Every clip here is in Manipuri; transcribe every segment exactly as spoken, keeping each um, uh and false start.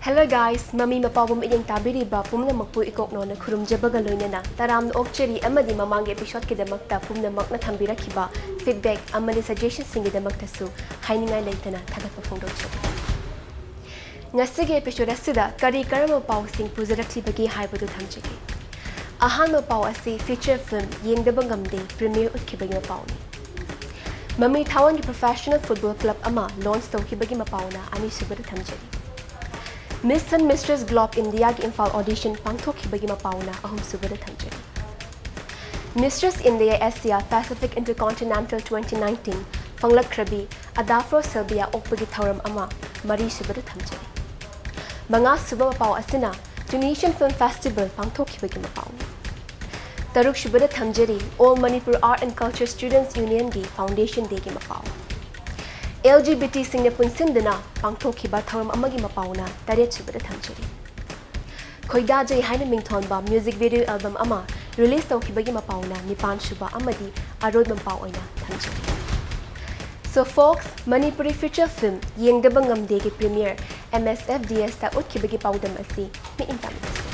Hello guys, ꯃꯃꯤ ꯃꯄꯥꯕꯨ ꯃꯤꯠꯌꯦꯡ ꯇꯥꯕꯤꯔꯤꯕ ꯄꯨꯝꯅꯃꯛꯄꯨ ꯏꯀꯣꯛꯅꯣꯅ ꯈꯨꯔꯨꯝꯖꯕꯒ ꯂꯣꯏꯅꯅ ꯇꯔꯥꯝꯅ ꯑꯣꯛꯆꯔꯤ, ꯑꯃꯗꯤ ꯃꯃꯥꯡꯒꯤ episodeꯀꯤꯗꯃꯛꯇ ꯄꯨꯝꯅꯃꯛꯅ ꯊꯝꯕꯤꯔꯛꯈꯤꯕ feedback ꯑꯃꯗꯤ suggestionꯁꯤꯡꯒꯤꯗꯃꯛꯇꯁꯨ ꯍꯥꯏꯅꯤꯡꯉꯥꯏ ꯂꯩꯇꯅ ꯊꯥꯒꯠꯄ ꯐꯣꯡꯗꯣꯛꯆꯔꯤ꯫ ꯉꯁꯤꯒꯤ episode ꯑꯁꯤꯗ ꯀꯔꯤ ꯀꯔꯝꯕ ꯄꯥꯎꯁꯤꯡ ꯄꯨꯖꯔꯛꯂꯤꯕꯒꯦ ꯍꯥꯏꯕꯗꯨ ꯊꯝꯖꯒꯦ꯫ ꯑꯍꯥꯟꯕ ꯄꯥꯎ ꯑꯁꯤ feature film ꯌꯦꯡꯗꯕ ꯉꯝꯗꯦ premiere ꯎꯠꯈꯤꯕꯒꯤ ꯃꯄꯥꯎꯅꯤ꯫ ꯃꯃꯤ ꯊꯥꯋꯟꯒꯤ professional football club ꯑꯃ launch ꯇꯧꯈꯤꯕꯒꯤ ꯃꯄꯥꯎꯅ ꯑꯅꯤꯁꯨꯕꯗ ꯊꯝꯖꯔꯤ꯫ Miss and Mistress Globe Indiaꯒꯤ Imphal audition ꯄꯥꯡꯊꯣꯛꯈꯤꯕꯒꯤ ꯃꯄꯥꯎꯅ ꯑꯍꯨꯝꯁꯨꯕꯗ ꯊꯝꯖꯔꯤ꯫ Mistress India Asia Pacific Intercontinental twenty nineteen ꯐꯪꯂꯛꯈ꯭ꯔꯕꯤ ꯑꯗꯥꯐ꯭ꯔꯣ ꯁꯦꯜꯕꯤꯌꯥ ꯑꯣꯛꯄꯒꯤ ꯊꯧꯔꯝ ꯑꯃ ꯃꯔꯤꯁꯨꯕꯗ ꯊꯝꯖꯔꯤ꯫ ꯃꯉꯥꯁꯨꯕ ꯃꯄꯥꯎ ꯑꯁꯤꯅ Tunisian Film Festival ꯄꯥꯡꯊꯣꯛꯈꯤꯕꯒꯤ ꯃꯄꯥꯎꯅꯤ꯫ ꯇꯔꯨꯛꯁꯨꯕꯗ ꯊꯝꯖꯔꯤ All Manipur Art and Culture Students Unionꯒꯤ Foundation Dayꯒꯤ ꯃꯄꯥꯎ꯫ LGBTꯁꯤꯡꯅ ꯄꯨꯟꯁꯤꯟꯗꯨꯅ ꯄꯥꯡꯊꯣꯛꯈꯤꯕ ꯊꯧꯔꯝ ꯑꯃꯒꯤ ꯃꯄꯥꯎꯅ ꯇꯔꯦꯠꯁꯨꯕꯗ ꯊꯝꯖꯔꯤ꯫ ꯈꯣꯏꯗꯥꯖꯩ ꯍꯥꯏꯅ ꯃꯤꯡꯊꯣꯟꯕ music video album ꯑꯃ release ꯇꯧꯈꯤꯕꯒꯤ ꯃꯄꯥꯎꯅ ꯅꯤꯄꯥꯟꯁꯨꯕ ꯑꯃꯗꯤ ꯑꯔꯣꯏꯕ ꯃꯄꯥꯎ ꯑꯣꯏꯅ ꯊꯝꯖꯔꯤ꯫ So folks, Manipuri feature film ꯌꯦꯡꯗꯕ ꯉꯝꯗꯦꯒꯤ premiere MSFDSꯇ ꯎꯠꯈꯤꯕꯒꯤ ꯄꯥꯎꯗꯝ ꯑꯁꯤ ꯃꯤꯠꯌꯦꯡ ꯇꯥꯃꯤꯟꯅꯁꯤ꯫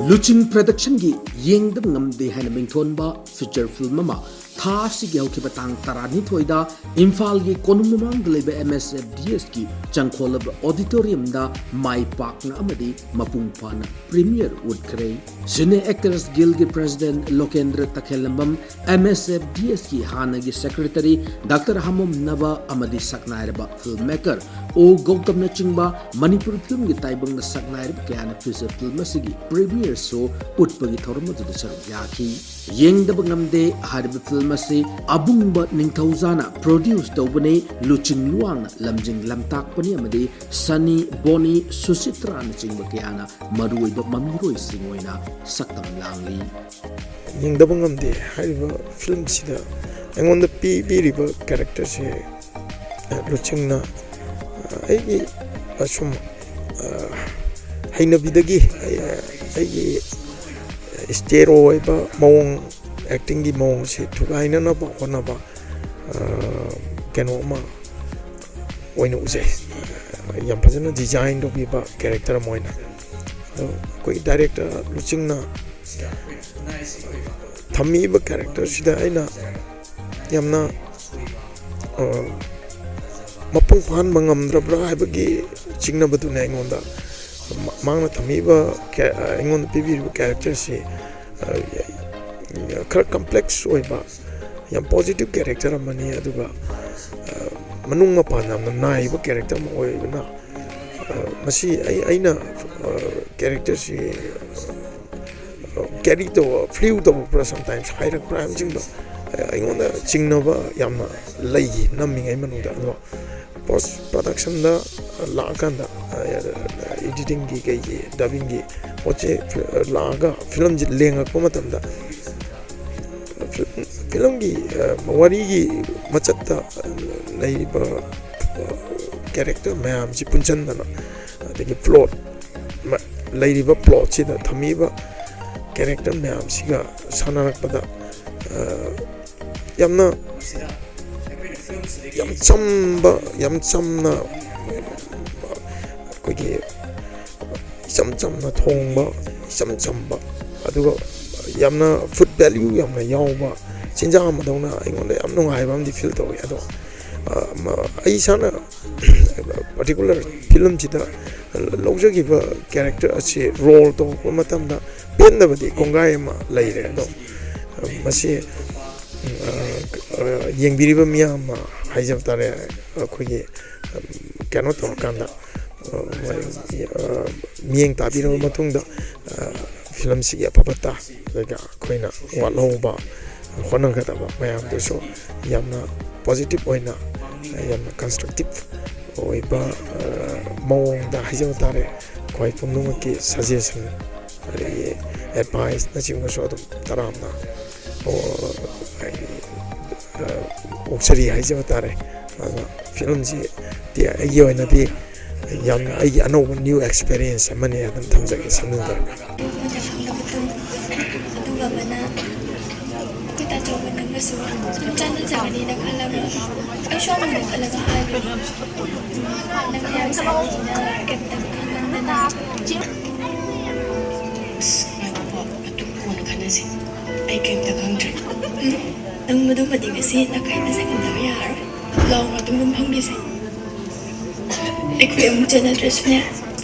ꯂꯨꯆꯤꯡ Productionꯒꯤ ꯌꯦꯡꯗꯕ ꯉꯝꯗꯦ ꯍꯥꯏꯅ ꯃꯤꯡꯊꯣꯟꯕ feature film ꯑꯃ ꯊꯥ ꯑꯁꯤꯒꯤ ꯍꯧꯈꯤꯕ ꯇꯥꯡ ꯇꯔꯥꯅꯤꯊꯣꯏꯗ ꯏꯝꯐꯥꯜꯒꯤ ꯀꯣꯅꯨꯡ ꯃꯃꯥꯡꯗ ꯂꯩꯕ MSFDSꯀꯤ ꯆꯪꯈꯣꯜꯂꯕ auditoriumꯗ ꯃꯥꯏ ꯄꯥꯛꯅ ꯑꯃꯗꯤ ꯃꯄꯨꯡ ꯐꯥꯅ premiere ꯎꯠꯈ꯭ꯔꯦ꯫ Cine Actors Guildꯒꯤ President ꯂꯣꯀꯦꯟꯗ꯭ꯔ ꯇꯈꯦꯜꯂꯝꯕꯝ, MSFDSꯀꯤ ꯍꯥꯟꯅꯒꯤ Secretary Doctor ꯍꯥꯃꯣꯝ ꯅꯕ ꯑꯃꯗꯤ ꯁꯛꯅꯥꯏꯔꯕ filmmaker ꯑꯣ ꯒꯧꯇꯝꯅꯆꯤꯡꯕ ꯃꯅꯤꯄꯨꯔꯤ filmꯒꯤ ꯇꯥꯏꯕꯪꯅ ꯁꯛꯅꯥꯏꯔꯕ ꯀꯌꯥꯅ feature film ꯑꯁꯤꯒꯤ premiere ꯁꯨ ꯎꯠꯄꯒꯤ ꯊꯧꯔꯝ ꯑꯗꯨꯗ ꯁꯔꯨꯛ ꯌꯥꯈꯤ꯫ ꯌꯦꯡꯗꯕ ꯉꯝꯗꯦ ꯍꯥꯏꯔꯤꯕ ꯐꯤꯂꯝ ꯑꯁꯤ ꯑꯕꯨꯡꯕ ꯅꯤꯡꯊꯧꯖꯥꯅ ꯄ꯭ꯔꯣꯗ꯭ꯌꯨꯁ ꯇꯧꯕꯅꯤ, ꯂꯨꯆꯤꯡ ꯂꯨꯋꯥꯡꯅ ꯂꯝꯖꯤꯡ ꯂꯝꯇꯥꯛꯄꯅꯤ ꯑꯃꯗꯤ ꯁꯅꯤ, ꯕꯣꯅꯤ, ꯁꯨꯆꯤꯇ꯭ꯔꯥꯅꯆꯤꯡꯕ ꯀꯌꯥꯅ ꯃꯔꯨꯑꯣꯏꯕ ꯃꯃꯤꯔꯣꯏꯁꯤꯡ ꯑꯣꯏꯅ ꯁꯛꯇꯝ ꯂꯥꯡꯂꯤ꯫ ꯌꯦꯡꯗꯕ ꯉꯝꯗꯦ ꯍꯥꯏꯔꯤꯕ ꯐꯤꯂꯝꯁꯤꯗ ꯑꯩꯉꯣꯟꯗ ꯄꯤꯕꯤꯔꯤꯕ ꯀꯦꯔꯦꯛꯇꯔꯁꯦ, ꯑ, ꯂꯨꯆꯤꯡꯅ, ꯑ, ꯑꯩꯒꯤ ꯑꯁꯨꯝ, ꯑ, ꯍꯩꯅꯕꯤꯗꯒꯤ ꯑꯩ, ꯑ, ꯑꯩꯒꯤ ꯏꯁꯇꯦꯔꯣ ꯑꯣꯏꯕ ꯃꯑꯣꯡ, ꯑꯦꯛꯇꯤꯡꯒꯤ ꯃꯑꯣꯡꯁꯦ ꯊꯨꯒꯥꯏꯅꯅꯕ ꯍꯣꯠꯅꯕ, ꯑ, ꯀꯩꯅꯣ ꯑꯃ ꯑꯣꯏꯅ ꯎꯖꯩ꯫ ꯌꯥꯝ ꯐꯖꯅ ꯗꯤꯖꯥꯏꯟ ꯇꯧꯕꯤꯕ ꯀꯦꯔꯦꯛꯇꯔ ꯑꯃ ꯑꯣꯏꯅ꯫ ꯑꯗꯣ ꯑꯩꯈꯣꯏꯒꯤ ꯗꯥꯏꯔꯦꯛꯇꯔ ꯂꯨꯆꯤꯡꯅ ꯊꯝꯃꯤꯕ ꯀꯦꯔꯦꯛꯇꯔꯁꯤꯗ ꯑꯩꯅ ꯌꯥꯝꯅ, ꯑ, ꯃꯄꯨꯡ ꯐꯥꯍꯟꯕ ꯉꯝꯗ꯭ꯔꯕ꯭ꯔꯥ ꯍꯥꯏꯕꯒꯤ ꯆꯤꯡꯅꯕꯗꯨꯅꯦ ꯑꯩꯉꯣꯟꯗ꯫ ꯃ-, ꯃꯍꯥꯛꯅ ꯊꯝꯃꯤꯕ ꯀꯦ-, ꯑꯩꯉꯣꯟꯗ ꯄꯤꯕꯤꯔꯤꯕ ꯀꯦꯔꯦꯛꯇꯔꯁꯤ, ꯑ, ꯈꯔ ꯀꯝꯄ꯭ꯂꯦꯛꯁ ꯑꯣꯏꯕ, ꯌꯥꯝ ꯄꯣꯖꯤꯇꯤꯚ ꯀꯦꯔꯦꯛꯇꯔ ꯑꯃꯅꯤ꯫ ꯑꯗꯨꯒ, ꯑ, ꯃꯅꯨꯡ ꯃꯄꯥꯟ ꯌꯥꯝꯅ ꯅꯥꯏꯕ ꯀꯦꯔꯦꯛꯇꯔ ꯑꯃ ꯑꯣꯏꯕꯅ, ꯑ, ꯃꯁꯤ ꯑꯩ, ꯑꯩꯅ, ꯑ, ꯀꯦꯔꯦꯛꯇꯔꯁꯤ, ꯑ, ꯀꯦꯔꯤ ꯇꯧꯕ, ꯐ꯭ꯂꯤꯎ ꯇꯧꯔꯛꯄ꯭ꯔꯥ, ꯁꯝꯇꯥꯏꯝꯁ ꯍꯥꯏꯔꯛꯄ꯭ꯔꯥ ꯍꯥꯏꯕꯁꯤꯡꯗꯣ, ꯑ, ꯑꯩꯉꯣꯟꯗ ꯆꯤꯡꯅꯕ ꯌꯥꯝꯅ ꯂꯩꯈꯤ ꯅꯝꯃꯤꯉꯩ ꯃꯅꯨꯡꯗ꯫ ꯑꯗꯣ ꯄꯣꯁ ꯄ꯭ꯔꯗꯛꯁꯟꯗ ꯂꯥꯛꯑꯀꯥꯟꯗ, ꯑ, ꯏꯗꯤꯇꯤꯡꯒꯤ ꯀꯩꯒꯤ ꯗꯕꯤꯡꯒꯤ ꯄꯣꯠꯁꯦ ꯂꯥꯛꯑꯒ ꯐꯤꯂꯝꯁꯤ ꯂꯦꯡꯉꯛꯄ ꯃꯇꯝꯗ ꯐꯤꯂꯝꯒꯤ, ꯑ, ꯋꯥꯔꯤꯒꯤ ꯃꯆꯠꯇ ꯂꯩꯔꯤꯕ, ꯑ, ꯀꯦꯔꯦꯛꯇꯔ ꯃꯌꯥꯝꯁꯤ ꯄꯨꯟꯁꯤꯟꯗꯅ, ꯑꯗꯒꯤ ꯄ꯭ꯂꯣꯠ ꯃ-, ꯂꯩꯔꯤꯕ ꯄ꯭ꯂꯣꯠꯁꯤꯗ ꯊꯝꯃꯤꯕ ꯀꯦꯔꯦꯛꯇꯔ ꯃꯌꯥꯝꯁꯤꯒ ꯁꯥꯟꯅꯔꯛꯄꯗ, ꯑ, ꯌꯥꯝꯅ, ꯌꯥꯝ ꯆꯝꯕ, ꯌꯥꯝ ꯆꯝꯅ ꯑꯩꯈꯣꯏꯒꯤ ꯏꯆꯝ ꯆꯝꯅ ꯊꯣꯡꯕ, ꯏꯆꯝ ꯆꯝꯕ, ꯑꯗꯨꯒ ꯌꯥꯝꯅ ꯐꯨꯗ ꯚꯦꯂ꯭ꯌꯨ ꯌꯥꯝꯅ ꯌꯥꯎꯕ ꯆꯤꯟꯖꯥꯛ ꯑꯃꯗꯧꯅ ꯑꯩꯉꯣꯟꯗ ꯌꯥꯝ ꯅꯨꯡꯉꯥꯏꯕ ꯑꯃꯗꯤ ꯐꯤꯜ ꯇꯧꯋꯤ꯫ ꯑꯗꯣ, ꯑ, ꯃ-, ꯑꯩ ꯏꯁꯥꯅ ꯄꯥꯔꯇꯤꯀꯨꯂꯔ ꯐꯤꯂꯝꯁꯤꯗ ꯂꯧꯖꯈꯤꯕ ꯀꯦꯔꯦꯛꯇꯔ ꯑꯁꯤ ꯔꯣꯜ ꯇꯧꯔꯛꯄ ꯃꯇꯝꯗ ꯄꯦꯟꯗꯕꯗꯤ ꯀꯣꯡꯒꯥꯏ ꯑꯃ ꯂꯩꯔꯦ꯫ ꯑꯗꯣ, ꯑ, ꯃꯁꯤ, ꯑ, ꯑ, ꯌꯦꯡꯕꯤꯔꯤꯕ ꯃꯤꯌꯥꯝ ꯑꯃ ꯍꯥꯏꯖꯕ ꯇꯥꯔꯦ, ꯑꯩꯈꯣꯏꯒꯤ, ꯑ, ꯀꯩꯅꯣ ꯇꯧꯔꯀꯥꯟꯗ, ꯑ, ꯃꯣꯏ, ꯑ, ꯃꯤꯠꯌꯦꯡ ꯇꯥꯕꯤꯔꯕ ꯃꯇꯨꯡꯗ, ꯑ, ꯐꯤꯂꯝꯁꯤꯒꯤ ꯑꯐ ꯐꯠꯇ, ꯑꯗꯨꯒ ꯑꯩꯈꯣꯏꯅ ꯋꯥꯠꯍꯧꯕ, ꯍꯣꯠꯅꯒꯗꯕ ꯃꯌꯥꯝꯗꯨꯁꯨ ꯌꯥꯝꯅ ꯄꯣꯖꯤꯇꯤꯚ ꯑꯣꯏꯅ, ꯌꯥꯝꯅ ꯀꯟꯁꯇ꯭ꯔꯛꯇꯤꯚ ꯑꯣꯏꯕ, ꯑ, ꯃꯑꯣꯡꯗ ꯍꯥꯏꯖꯕ ꯇꯥꯔꯦ, ꯑꯩꯈꯣꯏ ꯄꯨꯝꯅꯃꯛꯀꯤ ꯁꯖꯦꯁꯟ, ꯑꯗꯒꯤ ꯑꯦꯗꯚꯥꯏꯁꯅꯆꯤꯡꯕꯁꯨ ꯑꯗꯨꯝ ꯇꯔꯥꯝꯅ, ꯑꯣ, ꯍꯥꯏꯗꯤ, ꯑ, ꯑꯣꯛꯆꯔꯤ ꯍꯥꯏꯖꯕ ꯇꯥꯔꯦ꯫ ꯑꯗꯨꯅ ꯐꯤꯂꯝꯁꯤ ꯗꯤ ꯑꯩꯒꯤ ꯑꯣꯏꯅꯗꯤ ꯌꯥꯝꯅ ꯑꯩꯒꯤ ꯑꯅꯧꯕ ꯅ꯭ꯌꯨ ꯑꯦꯛꯁꯄꯤꯔꯤꯌꯦꯟꯁ ꯑꯃꯅꯤ ꯑꯗꯨꯝ ꯊꯝꯖꯒꯦ ꯁꯤꯅꯤꯡꯗꯅ꯫ ꯑꯗꯨꯒ ꯑꯃꯅ ꯑꯩꯈꯣꯏ ꯇꯥꯆꯧꯕ ꯅꯪꯒꯁꯨ ꯁꯨꯝ ꯆꯥꯟꯅꯖꯒꯅꯤꯅ ꯈꯜꯂꯒ ꯑꯩꯁꯨ ꯑꯃꯨꯛꯅ ꯈꯜꯂꯒ ꯍꯥꯏꯕꯅꯤ꯫ ꯅꯪ ꯌꯥꯝ ꯁꯥꯊꯤꯅ ꯀꯩꯝꯇ ꯈꯪꯃꯟꯗꯅ꯫ ꯑꯁ, ꯉꯥꯏꯈꯣꯀꯣ, ꯑꯗꯨ ꯀꯣꯟꯅ ꯈꯟꯅꯁꯤ꯫ ꯑꯩ ꯀꯩꯝꯇ ꯈꯪꯗ꯭ꯔꯦ꯫ ꯎꯝ, ꯅꯪ ꯃꯗꯨꯃꯗꯤ ꯉꯁꯤ ꯅꯈꯩꯅ ꯁꯥꯏꯀꯜꯗꯕ ꯌꯥꯔꯔꯣꯏ꯫ ꯂꯥꯎ ꯃꯇꯨꯡ ꯑꯗꯨꯝ ꯐꯪꯕꯤꯁꯦ꯫ ꯑꯩꯈꯣꯏ ꯑꯃꯨꯛ ꯆꯠꯅꯗ꯭ꯔꯁꯨꯅꯦ,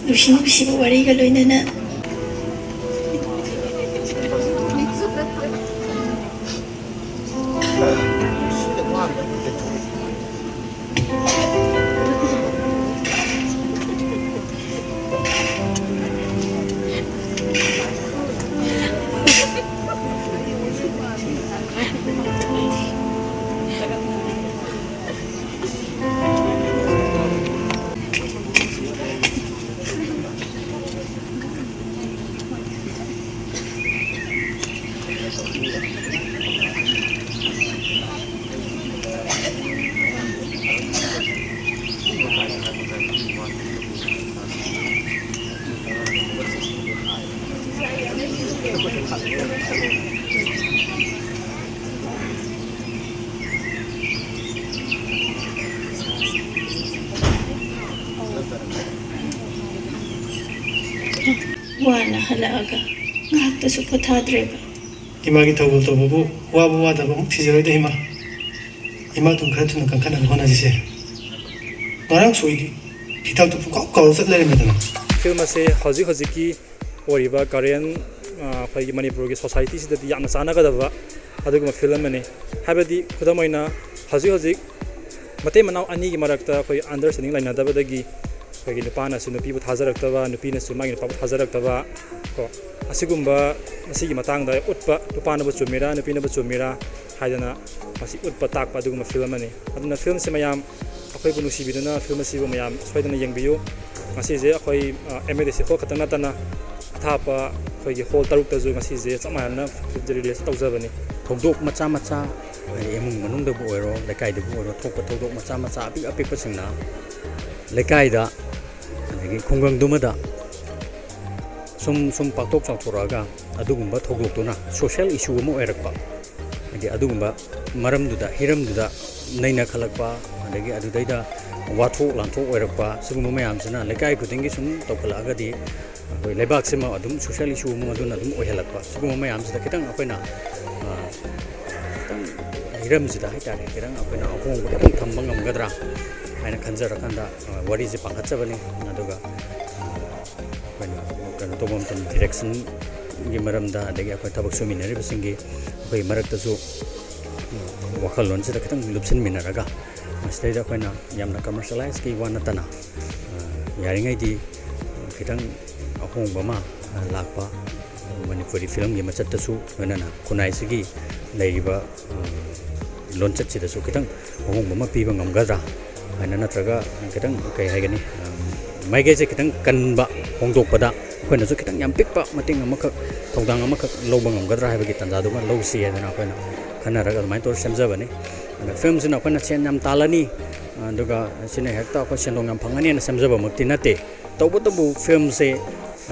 ꯅꯨꯡꯁꯤ ꯅꯨꯡꯁꯤꯕ ꯋꯥꯔꯤꯒ ꯂꯣꯏꯅꯅ꯫ ꯋꯥꯅ ꯍꯜꯂꯛꯑꯒ ꯉꯥꯏꯍꯥꯛꯇꯁꯨ ꯄꯣꯊꯥꯗ꯭ꯔꯦꯕ꯫ ꯏꯃꯥꯒꯤ ꯊꯧꯒꯜ ꯇꯧꯕꯕꯨ ꯋꯥꯕ ꯋꯥꯗꯕ ꯑꯃꯨꯛ ꯊꯤꯖꯔꯣꯏꯗ ꯏꯃꯥ꯫ ꯏꯃꯥ ꯇꯨꯡ ꯈꯔ ꯊꯨꯅ ꯀꯟꯈꯠꯅꯕ ꯍꯣꯠꯅꯁꯤꯁꯦ꯫ ꯉꯔꯥꯡ ꯁꯣꯏꯗꯤ ꯍꯤꯗꯥꯛꯇꯨ ꯄꯨꯡꯀꯥꯎ ꯀꯥꯎꯔ ꯆꯠ ꯂꯩꯔꯝꯃꯦꯗꯅ꯫ ꯐꯤꯂꯝ ꯑꯁꯦ ꯍꯧꯖꯤꯛ ꯍꯧꯖꯤꯛꯀꯤ ꯑꯣꯏꯔꯤꯕ ꯀꯔꯦꯟ, ꯑ, ꯑꯩꯈꯣꯏꯒꯤ ꯃꯅꯤꯄꯨꯔꯒꯤ ꯁꯣꯁꯥꯏꯇꯤꯁꯤꯗꯗꯤ ꯌꯥꯝꯅ ꯆꯥꯟꯅꯒꯗꯕ ꯑꯗꯨꯒꯨꯝꯕ ꯐꯤꯂꯝ ꯑꯃꯅꯤ꯫ ꯍꯥꯏꯕꯗꯤ ꯈꯨꯗꯝ ꯑꯣꯏꯅ ꯍꯧꯖꯤꯛ ꯍꯧꯖꯤꯛ ꯃꯇꯩ ꯃꯅꯥꯎ ꯑꯅꯤꯒꯤ ꯃꯔꯛꯇ ꯑꯩꯈꯣꯏ ꯑꯟꯗꯔꯁ꯭ꯇꯦꯟꯗꯤꯡ ꯂꯩꯅꯗꯕꯗꯒꯤ ꯑꯩꯈꯣꯏꯒꯤ ꯅꯨꯄꯥꯅꯁꯨ ꯅꯨꯄꯤꯕꯨ ꯊꯥꯖꯔꯛꯇꯕ, ꯅꯨꯄꯤꯅꯁꯨ ꯃꯥꯒꯤ ꯅꯨꯄꯥꯕꯨ ꯊꯥꯖꯔꯛꯇꯕ ꯀꯣ, ꯁꯤꯒꯨꯝꯕ, ꯃꯁꯤꯒꯤ ꯃꯇꯥꯡꯗ ꯎꯠꯄ, ꯅꯨꯄꯥꯅꯕꯨ ꯆꯨꯝꯃꯤꯔꯥ, ꯅꯨꯄꯤꯅꯕꯨ ꯆꯨꯝꯃꯤꯔꯥ ꯍꯥꯏꯗꯅ ꯃꯁꯤ ꯎꯠꯄ ꯇꯥꯛꯄ ꯑꯗꯨꯒꯨꯝꯕ ꯐꯤꯂꯝ ꯑꯃꯅꯤ꯫ ꯑꯗꯨꯅ ꯐꯤꯂꯝꯁꯦ ꯃꯌꯥꯝ ꯑꯩꯈꯣꯏꯕꯨ ꯅꯨꯡꯁꯤꯕꯤꯗꯨꯅ ꯐꯤꯂꯝ ꯑꯁꯤꯕꯨ ꯃꯌꯥꯝ ꯁꯣꯏꯗꯅ ꯌꯦꯡꯕꯤꯌꯨ꯫ ꯉꯁꯤꯁꯦ ꯑꯩꯈꯣꯏ ꯑꯦꯝ ꯑꯦ ꯗꯤ ꯁꯤ ꯍꯣꯜ ꯈꯛꯇ ꯅꯠꯇꯅ ꯑꯊꯥꯞꯄ ꯑꯩꯈꯣꯏꯒꯤ ꯍꯣꯜ ꯇꯔꯨꯛꯇꯁꯨ ꯉꯁꯤꯁꯦ ꯆꯞ ꯃꯥꯟꯅꯅ ꯐꯤꯂꯝꯁꯦ ꯔꯤꯂꯤꯁ ꯇꯧꯖꯕꯅꯤ꯫ ꯊꯧꯗꯣꯛ ꯃꯆꯥ ꯃꯆꯥ, ꯍꯥꯏꯗꯤ ꯏꯃꯨꯡ ꯃꯅꯨꯡꯗꯕꯨ ꯑꯣꯏꯔꯣ, ꯂꯩꯀꯥꯏꯗꯕꯨ ꯑꯣꯏꯔꯣ, ꯊꯣꯛꯄ ꯊꯧꯗꯣꯛ ꯃꯆꯥ ꯃꯆꯥ ꯑꯄꯤꯛ ꯑꯄꯤꯛꯄꯁꯤꯡꯅ ꯂꯩꯀꯥꯏꯗ ꯑꯗꯒꯤ ꯈꯨꯡꯒꯪꯗꯨꯃꯗ ꯁꯨꯝ ꯁꯨꯝ ꯄꯥꯛꯊꯣꯛ ꯆꯥꯎꯊꯣꯔꯛꯑꯒ ꯑꯗꯨꯒꯨꯝꯕ ꯊꯧꯗꯣꯛꯇꯨꯅ ꯁꯣꯁꯤꯌꯦꯜ ꯏꯁꯨ ꯑꯃ ꯑꯣꯏꯔꯛꯄ, ꯍꯥꯏꯗꯤ ꯑꯗꯨꯒꯨꯝꯕ ꯃꯔꯝꯗꯨꯗ, ꯍꯤꯔꯝꯗꯨꯗ ꯅꯩꯅꯈꯠꯂꯛꯄ, ꯑꯗꯒꯤ ꯑꯗꯨꯗꯩꯗ ꯋꯥꯊꯣꯛ ꯂꯥꯟꯊꯣꯛ ꯑꯣꯏꯔꯛꯄ, ꯁꯤꯒꯨꯝꯕ ꯃꯌꯥꯝꯁꯤꯅ ꯂꯩꯀꯥꯏ ꯈꯨꯗꯤꯡꯒꯤ ꯁꯨꯝ ꯇꯧꯈꯠꯂꯛꯑꯒꯗꯤ ꯑꯩꯈꯣꯏ ꯂꯩꯕꯥꯛꯁꯤꯃ ꯑꯗꯨꯝ ꯁꯣꯁꯤꯌꯦꯜ ꯏꯁꯨ ꯑꯃ ꯑꯗꯨꯅ ꯑꯗꯨꯝ ꯑꯣꯏꯍꯜꯂꯛꯄ, ꯁꯤꯒꯨꯝꯕ ꯃꯌꯥꯝꯁꯤꯗ ꯈꯤꯇꯪ ꯑꯩꯈꯣꯏꯅ, ꯑ, ꯈꯤꯇꯪ ꯍꯤꯔꯝꯁꯤꯗ ꯍꯥꯏꯇꯥꯔꯦ, ꯈꯤꯇꯪ ꯑꯩꯈꯣꯏꯅ ꯑꯍꯣꯡꯕ ꯈꯤꯇꯪ ꯊꯝꯕ ꯉꯝꯒꯗ꯭ꯔꯥ ꯍꯥꯏꯅ ꯈꯟꯖꯔꯀꯥꯟꯗ, ꯑ, ꯋꯥꯔꯤꯁꯦ ꯄꯥꯡꯈꯠꯆꯕꯅꯤ꯫ ꯑꯗꯨꯒ, ꯑ, ꯑꯩꯈꯣꯏꯅ ꯀꯩꯅꯣ ꯇꯧꯕ ꯃꯇꯝꯗ ꯗꯤꯔꯦꯛꯁꯟꯒꯤ ꯃꯔꯝꯗ, ꯑꯗꯒꯤ ꯑꯩꯈꯣꯏ ꯊꯕꯛ ꯁꯨꯃꯤꯟꯅꯔꯤꯕꯁꯤꯡꯒꯤ ꯑꯩꯈꯣꯏ ꯃꯔꯛꯇꯁꯨ, ꯑ, ꯋꯥꯈꯜꯂꯣꯟꯁꯤꯗ ꯈꯤꯇꯪ ꯂꯨꯞꯁꯤꯟꯃꯤꯟꯅꯔꯒ ꯃꯁꯤꯗꯩꯗ ꯑꯩꯈꯣꯏꯅ ꯌꯥꯝꯅ ꯀꯃꯔꯁꯤꯌꯦꯂꯥꯏꯁꯀꯤ ꯋꯥ ꯅꯠꯇꯅ, ꯑ, ꯌꯥꯔꯤꯉꯩꯗꯤ ꯈꯤꯇꯪ ꯑꯍꯣꯡꯕ ꯑꯃ, ꯑ, ꯂꯥꯛꯄ, ꯃꯅꯤꯄꯨꯔꯤ ꯐꯤꯂꯝꯒꯤ ꯃꯆꯠꯇꯁꯨ ꯂꯣꯏꯅꯅ ꯈꯨꯟꯅꯥꯏꯁꯤꯒꯤ ꯂꯩꯔꯤꯕ, ꯑ, ꯂꯣꯟꯆꯠꯁꯤꯗꯁꯨ ꯈꯤꯇꯪ ꯑꯍꯣꯡꯕ ꯑꯃ ꯄꯤꯕ ꯉꯝꯒꯗ꯭ꯔꯥ ꯍꯥꯏꯅ, ꯅꯠꯇ꯭ꯔꯒ ꯈꯤꯇꯪ, ꯀꯩ ꯍꯥꯏꯒꯅꯤ, ꯑ, ꯃꯥꯏꯀꯩꯁꯦ ꯈꯤꯇꯪ ꯀꯟꯕ ꯍꯣꯡꯗꯣꯛꯄꯗ ꯑꯩꯈꯣꯏꯅꯁꯨ ꯈꯤꯇꯪ ꯌꯥꯝ ꯄꯤꯛꯄ ꯃꯇꯦꯡ ꯑꯃꯈꯛ, ꯊꯧꯗꯥꯡ ꯑꯃꯈꯛ ꯂꯧꯕ ꯉꯝꯒꯗ꯭ꯔꯥ ꯍꯥꯏꯕꯒꯤ ꯇꯥꯟꯖꯥꯗꯨꯃ ꯂꯧꯁꯤ ꯍꯥꯏꯗꯅ ꯑꯩꯈꯣꯏꯅ ꯈꯟꯅꯔꯒ ꯑꯗꯨꯃꯥꯏꯅ ꯇꯧꯔ ꯁꯦꯝꯖꯕꯅꯤ꯫ ꯑꯗ ꯐꯤꯂꯝꯁꯤꯅ ꯑꯩꯈꯣꯏꯅ ꯁꯦꯟ ꯌꯥꯝ ꯇꯥꯜꯂꯅꯤ, ꯑꯗꯨꯒ ꯁꯤꯅ ꯍꯦꯛꯇ ꯑꯩꯈꯣꯏ ꯁꯦꯟꯗꯣꯡ ꯌꯥꯝ ꯐꯪꯒꯅꯦꯅ ꯁꯦꯝꯖꯕꯃꯛꯇꯤ ꯅꯠꯇꯦ꯫ ꯇꯧꯕꯇꯕꯨ ꯐꯤꯂꯝꯁꯦ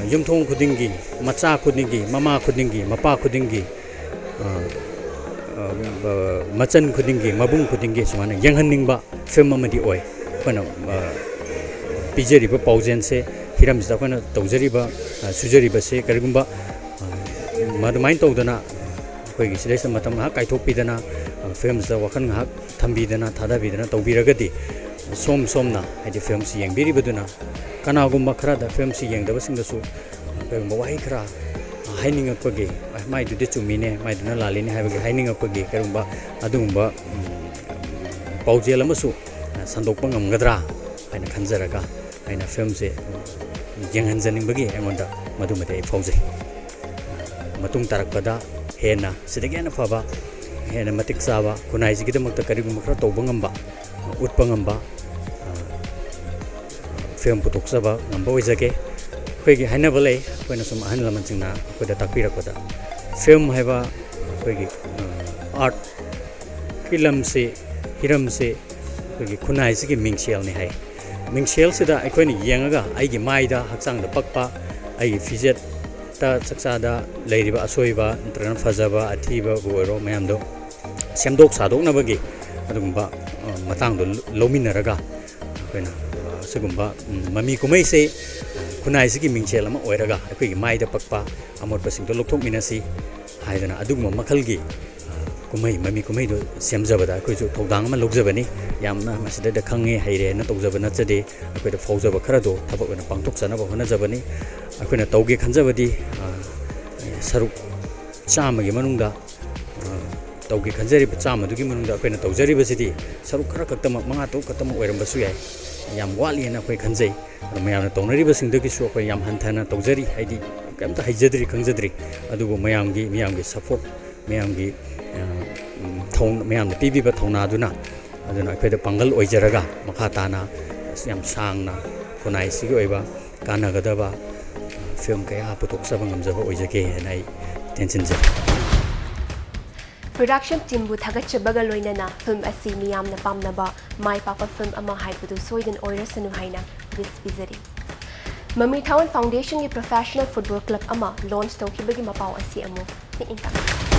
ꯌꯨꯝꯊꯣꯡ ꯈꯨꯗꯤꯡꯒꯤ, ꯃꯆꯥ ꯈꯨꯗꯤꯡꯒꯤ, ꯃꯃꯥ ꯈꯨꯗꯤꯡꯒꯤ, ꯃꯄꯥ ꯈꯨꯗꯤꯡꯒꯤ, ꯑ, ꯑ, ꯃꯆꯟ ꯈꯨꯗꯤꯡꯒꯤ, ꯃꯕꯨꯡ ꯈꯨꯗꯤꯡꯒꯤ ꯁꯨꯃꯥꯏꯅ ꯌꯦꯡꯍꯟꯅꯤꯡꯕ ꯐꯤꯂꯝ ꯑꯃꯗꯤ ꯑꯣꯏ꯫ ꯑꯩꯈꯣꯏꯅ, ꯑ, ꯄꯤꯖꯔꯤꯕ ꯄꯥꯎꯖꯦꯜꯁꯦ, ꯍꯤꯔꯝꯁꯤꯗ ꯑꯩꯈꯣꯏꯅ ꯇꯧꯖꯔꯤꯕ, ꯑ, ꯁꯨꯖꯔꯤꯕꯁꯦ ꯀꯔꯤꯒꯨꯝꯕ, ꯑ, ꯃꯗꯨꯃꯥꯏꯅ ꯇꯧꯗꯅ ꯑꯩꯈꯣꯏꯒꯤ ꯁꯤꯗꯩꯁꯤꯗ ꯃꯇꯝ ꯉꯥꯏꯍꯥꯛ ꯀꯥꯏꯊꯣꯛꯄꯤꯗꯅ, ꯑ, ꯐꯤꯂꯝꯁꯤꯗ ꯋꯥꯈꯜ ꯉꯥꯏꯍꯥꯛ ꯊꯝꯕꯤꯗꯅ, ꯊꯥꯗꯕꯤꯗꯅ ꯇꯧꯕꯤꯔꯒꯗꯤ, ꯁꯣꯝ ꯁꯣꯝꯅ, ꯍꯥꯏꯗꯤ ꯐꯤꯂꯝꯁꯤ ꯌꯦꯡꯕꯤꯔꯤꯕꯗꯨꯅ ꯀꯅꯥꯒꯨꯝꯕ ꯈꯔꯗ ꯐꯤꯂꯝꯁꯤ ꯌꯦꯡꯗꯕꯁꯤꯡꯗꯁꯨ ꯀꯔꯤꯒꯨꯝꯕ ꯋꯥꯍꯩ ꯈꯔ ꯍꯥꯏꯅꯤꯡꯉꯛꯄꯒꯤ, "ꯑꯦ, ꯃꯥꯏꯗꯨꯗꯤ ꯆꯨꯝꯃꯤꯅꯦ, ꯃꯥꯏꯗꯨꯅ ꯂꯥꯜꯂꯤꯅꯦ" ꯍꯥꯏꯕꯒꯤ ꯍꯥꯏꯅꯤꯡꯉꯛꯄꯒꯤ ꯀꯔꯤꯒꯨꯝꯕ ꯑꯗꯨꯒꯨꯝꯕ, ꯎꯝ, ꯄꯥꯎꯖꯦꯜ ꯑꯃꯁꯨ ꯁꯟꯗꯣꯛꯄ ꯉꯝꯒꯗ꯭ꯔꯥ ꯍꯥꯏꯅ ꯈꯟꯖꯔꯒ ꯑꯩꯅ ꯐꯤꯂꯝꯁꯦ ꯌꯦꯡꯍꯟꯖꯅꯤꯡꯕꯒꯤ ꯑꯩꯉꯣꯟꯗ ꯃꯗꯨꯃꯗꯤ ꯑꯩ ꯐꯥꯎꯖꯩ꯫ ꯃꯇꯨꯡ ꯇꯥꯔꯛꯄꯗ ꯍꯦꯟꯅ ꯁꯤꯗꯒꯤ ꯍꯦꯟꯅ ꯐꯕ, ꯍꯦꯟꯅ ꯃꯇꯤꯛ ꯆꯥꯕ, ꯈꯨꯟꯅꯥꯏꯁꯤꯒꯤꯗꯃꯛꯇ ꯀꯔꯤꯒꯨꯝꯕ ꯈꯔ ꯇꯧꯕ ꯉꯝꯕ, ꯎꯠꯄ ꯉꯝꯕ, ꯑ, ꯐꯤꯂꯝ ꯄꯨꯊꯣꯛꯆꯕ ꯉꯝꯕ ꯑꯣꯏꯖꯒꯦ꯫ ꯑꯩꯈꯣꯏꯒꯤ ꯍꯥꯏꯅꯕ ꯂꯩ, ꯑꯩꯈꯣꯏꯅ ꯁꯨꯝ ꯑꯍꯜ ꯂꯃꯟꯁꯤꯡꯅ ꯑꯩꯈꯣꯏꯗ ꯇꯥꯛꯄꯤꯔꯛꯄꯗ, ꯐꯤꯂꯝ ꯍꯥꯏꯕ ꯑꯩꯈꯣꯏꯒꯤ, ꯑ, ꯑꯥꯔꯠꯀꯤ ꯂꯝꯁꯤ, ꯍꯤꯔꯝꯁꯤ ꯑꯩꯈꯣꯏꯒꯤ ꯈꯨꯟꯅꯥꯏꯁꯤꯒꯤ ꯃꯤꯡꯁꯦꯜꯅꯤ ꯍꯥꯏ꯫ ꯃꯤꯡꯁꯦꯜꯁꯤꯗ ꯑꯩꯈꯣꯏꯅ ꯌꯦꯡꯉꯒ ꯑꯩꯒꯤ ꯃꯥꯏꯗ, ꯍꯛꯆꯥꯡꯗ ꯄꯛꯄ, ꯑꯩꯒꯤ ꯐꯤꯖꯦꯠꯇ, ꯆꯥꯛꯆꯥꯗ ꯂꯩꯔꯤꯕ ꯑꯁꯣꯏꯕ ꯅꯠꯇ꯭ꯔꯒꯅ ꯐꯖꯕ, ꯑꯊꯤꯕꯕꯨ ꯑꯣꯏꯔꯣ, ꯃꯌꯥꯝꯗꯣ ꯁꯦꯝꯗꯣꯛ ꯁꯥꯗꯣꯛꯅꯕꯒꯤ ꯑꯗꯨꯒꯨꯝꯕ, ꯑ, ꯃꯇꯥꯡꯗꯣ ꯂꯧꯃꯤꯟꯅꯔꯒ ꯑꯩꯈꯣꯏꯅ, ꯑ, ꯑꯁꯤꯒꯨꯝꯕ, ꯎꯝ, ꯃꯃꯤ ꯀꯨꯝꯍꯩꯁꯦ, ꯑ, ꯈꯨꯟꯅꯥꯏꯁꯤꯒꯤ ꯃꯤꯡꯁꯦꯜ ꯑꯃ ꯑꯣꯏꯔꯒ ꯑꯩꯈꯣꯏꯒꯤ ꯃꯥꯏꯗ ꯄꯛꯄ ꯑꯃꯣꯠꯄꯁꯤꯡꯗꯣ ꯂꯧꯊꯣꯛꯃꯤꯟꯅꯁꯤ ꯍꯥꯏꯗꯅ ꯑꯗꯨꯒꯨꯝꯕ ꯃꯈꯜꯒꯤ, ꯑ, ꯀꯨꯝꯍꯩ, ꯃꯃꯤ ꯀꯨꯝꯍꯩꯗꯨ ꯁꯦꯝꯖꯕꯗ ꯑꯩꯈꯣꯏꯁꯨ ꯊꯧꯗꯥꯡ ꯑꯃ ꯂꯧꯖꯕꯅꯤ꯫ ꯌꯥꯝꯅ ꯃꯁꯤꯗꯩꯗ ꯈꯪꯉꯦ ꯍꯩꯔꯦꯅ ꯇꯧꯖꯕ ꯅꯠꯆꯗꯦ꯫ ꯑꯩꯈꯣꯏꯗ ꯐꯥꯎꯖꯕ ꯈꯔꯗꯣ ꯊꯕꯛ ꯑꯣꯏꯅ ꯄꯥꯡꯊꯣꯛꯆꯅꯕ ꯍꯣꯠꯅꯖꯕꯅꯤ꯫ ꯑꯩꯈꯣꯏꯅ ꯇꯧꯒꯦ ꯈꯟꯖꯕꯗꯤ, ꯑ, ꯁꯔꯨꯛ ꯆꯥꯝꯃꯒꯤ ꯃꯅꯨꯡꯗ, ꯑ, ꯇꯧꯒꯦ ꯈꯟꯖꯔꯤꯕ ꯆꯥꯝꯃꯗꯨꯒꯤ ꯃꯅꯨꯡꯗ ꯑꯩꯈꯣꯏꯅ ꯇꯧꯖꯔꯤꯕꯁꯤꯗꯤ ꯁꯔꯨꯛ ꯈꯔ ꯈꯛꯇꯃꯛ, ꯃꯉꯥ ꯇꯔꯨꯛ ꯈꯛꯇꯃꯛ ꯑꯣꯏꯔꯝꯕꯁꯨ ꯌꯥꯏ꯫ ꯌꯥꯝ ꯋꯥꯠꯂꯤꯑꯅ ꯑꯩꯈꯣꯏ ꯈꯟꯖꯩ꯫ ꯑꯗꯣ ꯃꯌꯥꯝꯅ ꯇꯧꯅꯔꯤꯕꯁꯤꯡꯗꯒꯤꯁꯨ ꯑꯩꯈꯣꯏ ꯌꯥꯝ ꯍꯟꯊꯅ ꯇꯧꯖꯔꯤ, ꯍꯥꯏꯗꯤ ꯀꯔꯤꯝꯇ ꯍꯩꯖꯗ꯭ꯔꯤ, ꯈꯪꯖꯗ꯭ꯔꯤ꯫ ꯑꯗꯨꯕꯨ ꯃꯌꯥꯝꯒꯤ, ꯃꯌꯥꯝꯒꯤ ꯁꯞꯄꯣꯔꯠ, ꯃꯌꯥꯝꯒꯤ, ꯑ, ꯎꯝ, ꯊꯧ-, ꯃꯌꯥꯝꯅ ꯄꯤꯕꯤꯕ ꯊꯧꯅꯥꯗꯨꯅ, ꯑꯗꯨꯅ ꯑꯩꯈꯣꯏꯗ ꯄꯥꯡꯒꯜ ꯑꯣꯏꯖꯔꯒ ꯃꯈꯥ ꯇꯥꯅ ꯌꯥꯝ ꯁꯥꯡꯅ ꯈꯨꯟꯅꯥꯏꯁꯤꯒꯤ ꯑꯣꯏꯕ ꯀꯥꯟꯅꯒꯗꯕ ꯐꯤꯂꯝ ꯀꯌꯥ ꯄꯨꯊꯣꯛꯆꯕ ꯉꯝꯖꯕ ꯑꯣꯏꯖꯒꯦ ꯍꯥꯏꯅ ꯑꯩ ꯇꯦꯟꯁꯤꯟꯖꯔꯤ꯫ ꯄ꯭ꯔꯗꯛꯁꯟ ꯇꯤꯝꯕꯨ ꯊꯥꯒꯠꯆꯕꯒ ꯂꯣꯏꯅꯅ ꯐꯤꯂꯝ ꯑꯁꯤ ꯃꯤꯌꯥꯝꯅ ꯄꯥꯝꯅꯕ ꯃꯥꯏ ꯄꯥꯛꯄ ꯐꯤꯂꯝ ꯑꯃ ꯍꯥꯏꯕꯗꯨ ꯁꯣꯏꯗꯅ ꯑꯣꯏꯔꯁꯅꯨ ꯍꯥꯏꯅ ꯋꯤꯁ ꯄꯤꯖꯔꯤ꯫ ꯃꯃꯤ ꯊꯥꯋꯟ ꯐꯥꯎꯟꯗꯦꯁꯟꯒꯤ ꯄ꯭ꯔꯣꯐꯦꯁꯅꯦꯜ ꯐꯨꯠꯕꯣꯜ ꯀ꯭ꯂꯕ ꯑꯃ ꯂꯣꯟꯆ ꯇꯧꯈꯤꯕꯒꯤ ꯃꯄꯥꯎ ꯑꯁꯤ ꯑꯃꯨꯛ ꯃꯤꯠꯌꯦꯡ ꯇꯥꯛꯄꯤꯌꯨ꯫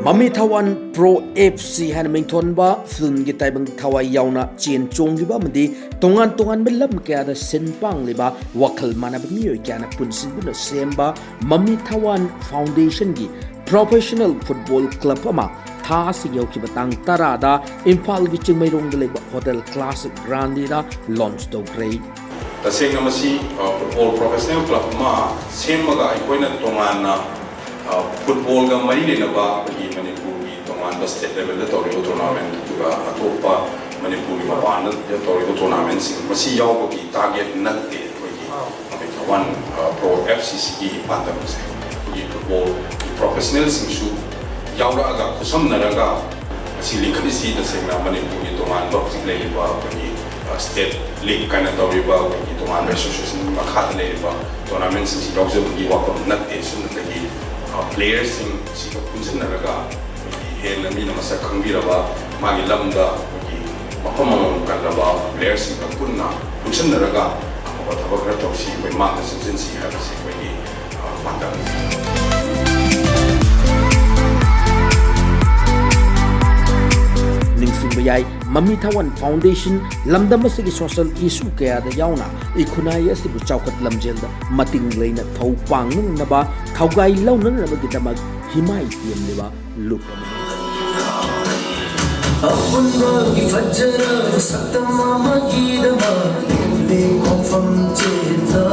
ꯃꯃꯤ ꯊꯋꯥꯟ ꯄ꯭ꯔꯣ ꯑꯦꯐ ꯁꯤ ꯍꯥꯏꯅ ꯃꯤꯡꯊꯣꯟꯕ ꯐꯤꯜꯝꯒꯤ ꯇꯥꯏꯕꯪ ꯊꯋꯥꯏ ꯌꯥꯎꯅ ꯆꯦꯟ ꯆꯣꯡꯂꯤꯕ ꯑꯃꯗꯤ ꯇꯣꯉꯥꯟ ꯇꯣꯉꯥꯟꯕ ꯂꯝ ꯀꯌꯥꯗ ꯁꯤꯟ ꯄꯥꯡꯂꯤꯕ ꯋꯥꯈꯜ ꯃꯥꯟꯅꯕ ꯃꯤꯑꯣꯏ ꯀꯌꯥꯅ ꯄꯨꯟꯁꯤꯟꯗꯨꯅ ꯁꯦꯝꯕ ꯃꯃꯤ ꯊꯋꯥꯟ ꯐꯥꯎꯟꯗꯦꯁꯟꯒꯤ ꯄ꯭ꯔꯣꯐꯦꯁꯅꯦꯜ ꯐꯨꯠꯕꯣꯜ ꯀ꯭ꯂꯕ ꯑꯃ ꯊꯥ ꯑꯁꯤꯒꯤ ꯍꯧꯈꯤꯕ ꯇꯥꯡ ꯇꯔꯥꯗ ꯏꯝꯐꯥꯜꯒꯤ ꯆꯤꯡꯃꯩꯔꯣꯡꯗ ꯂꯩꯕ ꯍꯣꯇꯦꯜ ꯀ꯭ꯂꯥꯁꯤꯛ ꯒ꯭ꯔꯥꯟꯗꯤꯗ ꯂꯣꯟꯆ ꯇꯧꯈ꯭ꯔꯦ꯫ ꯇꯁꯦꯡꯅ ꯃꯁꯤ ꯐꯨꯠꯕꯣꯜ ꯄ꯭ꯔꯣꯐꯦꯁꯅꯦꯜ ꯀ꯭ꯂꯕ ꯑꯃ ꯁꯦꯝꯃꯒ ꯑꯩꯈꯣꯏꯅ ꯇꯣꯉꯥꯟꯅ ꯐꯨꯠꯕꯣꯜꯒ ꯃꯔꯤ ꯂꯩꯅꯕ ꯑꯩꯈꯣꯏꯒꯤ ꯃꯅꯤꯄꯨꯔꯒꯤ ꯇꯣꯉꯥꯟꯕ ꯁ꯭ꯇꯦꯠ ꯂꯦꯚꯦꯜꯗ ꯇꯧꯔꯤꯕ ꯇꯣꯔꯅꯥꯃꯦꯟꯠ, ꯑꯗꯨꯒ ꯑꯇꯣꯞꯄ ꯃꯅꯤꯄꯨꯔꯒꯤ ꯃꯄꯥꯟꯗ ꯇꯧꯔꯤꯕ ꯇꯣꯔꯅꯥꯃꯦꯟꯠꯁꯤꯡ, ꯃꯁꯤ ꯌꯥꯎꯕꯒꯤ ꯇꯥꯔꯒꯦꯠ ꯅꯠꯇꯦ ꯑꯩꯈꯣꯏꯒꯤ ꯑꯃꯦꯊꯥ ꯋꯥꯟ ꯄ꯭ꯔꯣ ꯑꯦꯐ ꯁꯤ ꯁꯤꯒꯤ ꯄꯥꯟꯗꯝꯁꯦ꯫ ꯑꯩꯈꯣꯏꯒꯤ ꯐꯨꯠꯕꯣꯜꯒꯤ ꯄ꯭ꯔꯣꯐꯦꯁꯅꯦꯜꯁꯤꯡꯁꯨ ꯌꯥꯎꯔꯛꯑꯒ, ꯈꯨꯠꯁꯝꯅꯔꯒ ꯃꯁꯤ ꯂꯤꯡꯈꯠꯂꯤꯁꯤ ꯇꯁꯦꯡꯅ ꯃꯅꯤꯄꯨꯔꯒꯤ ꯇꯣꯉꯥꯟꯕ ꯍꯧꯖꯤꯛ ꯂꯩꯔꯤꯕ ꯑꯩꯈꯣꯏꯒꯤ ꯁ꯭ꯇꯦꯠ ꯂꯤꯒ ꯀꯥꯏꯅ ꯇꯧꯔꯤꯕ ꯑꯩꯈꯣꯏꯒꯤ ꯇꯣꯉꯥꯟꯕ ꯑꯦꯁꯣꯁꯤꯌꯦꯁꯟꯒꯤ ꯃꯈꯥꯗ ꯂꯩꯔꯤꯕ ꯇꯣꯔꯅꯥꯃꯦꯟꯠꯁꯤꯡꯁꯤ ꯌꯥꯎꯖꯕꯒꯤ ꯋꯥꯐꯝ ꯅꯠꯇꯦ꯫ ꯁꯨꯞꯅꯇꯒꯤ ꯄ꯭ꯂꯦꯌꯔꯁꯤꯡꯁꯤꯒ ꯄꯨꯟꯁꯤꯟꯅꯔꯒ ꯑꯩꯈꯣꯏꯒꯤ ꯍꯦꯟꯅ ꯃꯤꯅ ꯃꯁꯛ ꯈꯪꯕꯤꯔꯕ, ꯃꯥꯒꯤ ꯂꯝꯗ ꯑꯩꯈꯣꯏꯒꯤ ꯃꯐꯝ ꯑꯃꯃꯝ ꯀꯜꯂꯕ ꯄ꯭ꯂꯦꯌꯔꯁꯤꯡꯒ ꯄꯨꯟꯅ ꯄꯨꯟꯁꯤꯟꯅꯔꯒ ꯑꯐꯕ ꯊꯕꯛ ꯈꯔ ꯇꯧꯁꯤ, ꯑꯩꯈꯣꯏ ꯃꯥꯡꯗ ꯆꯪꯁꯤꯟꯁꯤ ꯍꯥꯏꯕꯁꯤ ꯑꯩꯈꯣꯏꯒꯤ ꯄꯥꯟꯗꯝꯅꯤ꯫ ꯅꯤꯡꯁꯤꯡꯕ ꯌꯥꯏ, ꯃꯃꯤ ꯊꯥꯋꯟ ꯐꯥꯎꯟꯗꯦꯁꯟ ꯂꯝꯗꯝ ꯑꯁꯤꯒꯤ ꯁꯣꯁꯤꯌꯦꯜ ꯏꯁꯨ ꯀꯌꯥꯗ ꯌꯥꯎꯅ ꯏꯈꯨꯟꯅꯥꯏ ꯑꯁꯤꯕꯨ ꯆꯥꯎꯈꯠ ꯂꯝꯖꯦꯜꯗ ꯃꯇꯤꯡ ꯂꯩꯅ ꯊꯧ ꯄꯥꯡꯅꯅꯕ ꯊꯧꯒꯥꯏ ꯂꯧꯅꯅꯕꯒꯤꯗꯃꯛ ꯍꯤꯃꯥꯏ ꯇꯦꯝꯂꯤꯕ ꯂꯨꯞ ꯑꯃꯅꯤ꯫ ꯑꯄꯨꯟꯕꯒꯤ ꯐꯖꯔꯕ ꯁꯛꯇꯝ ꯑꯃꯒꯤꯗꯃꯛ ꯂꯦꯞꯂꯦ ꯈꯣꯡꯐꯝ ꯆꯦꯠꯅ꯫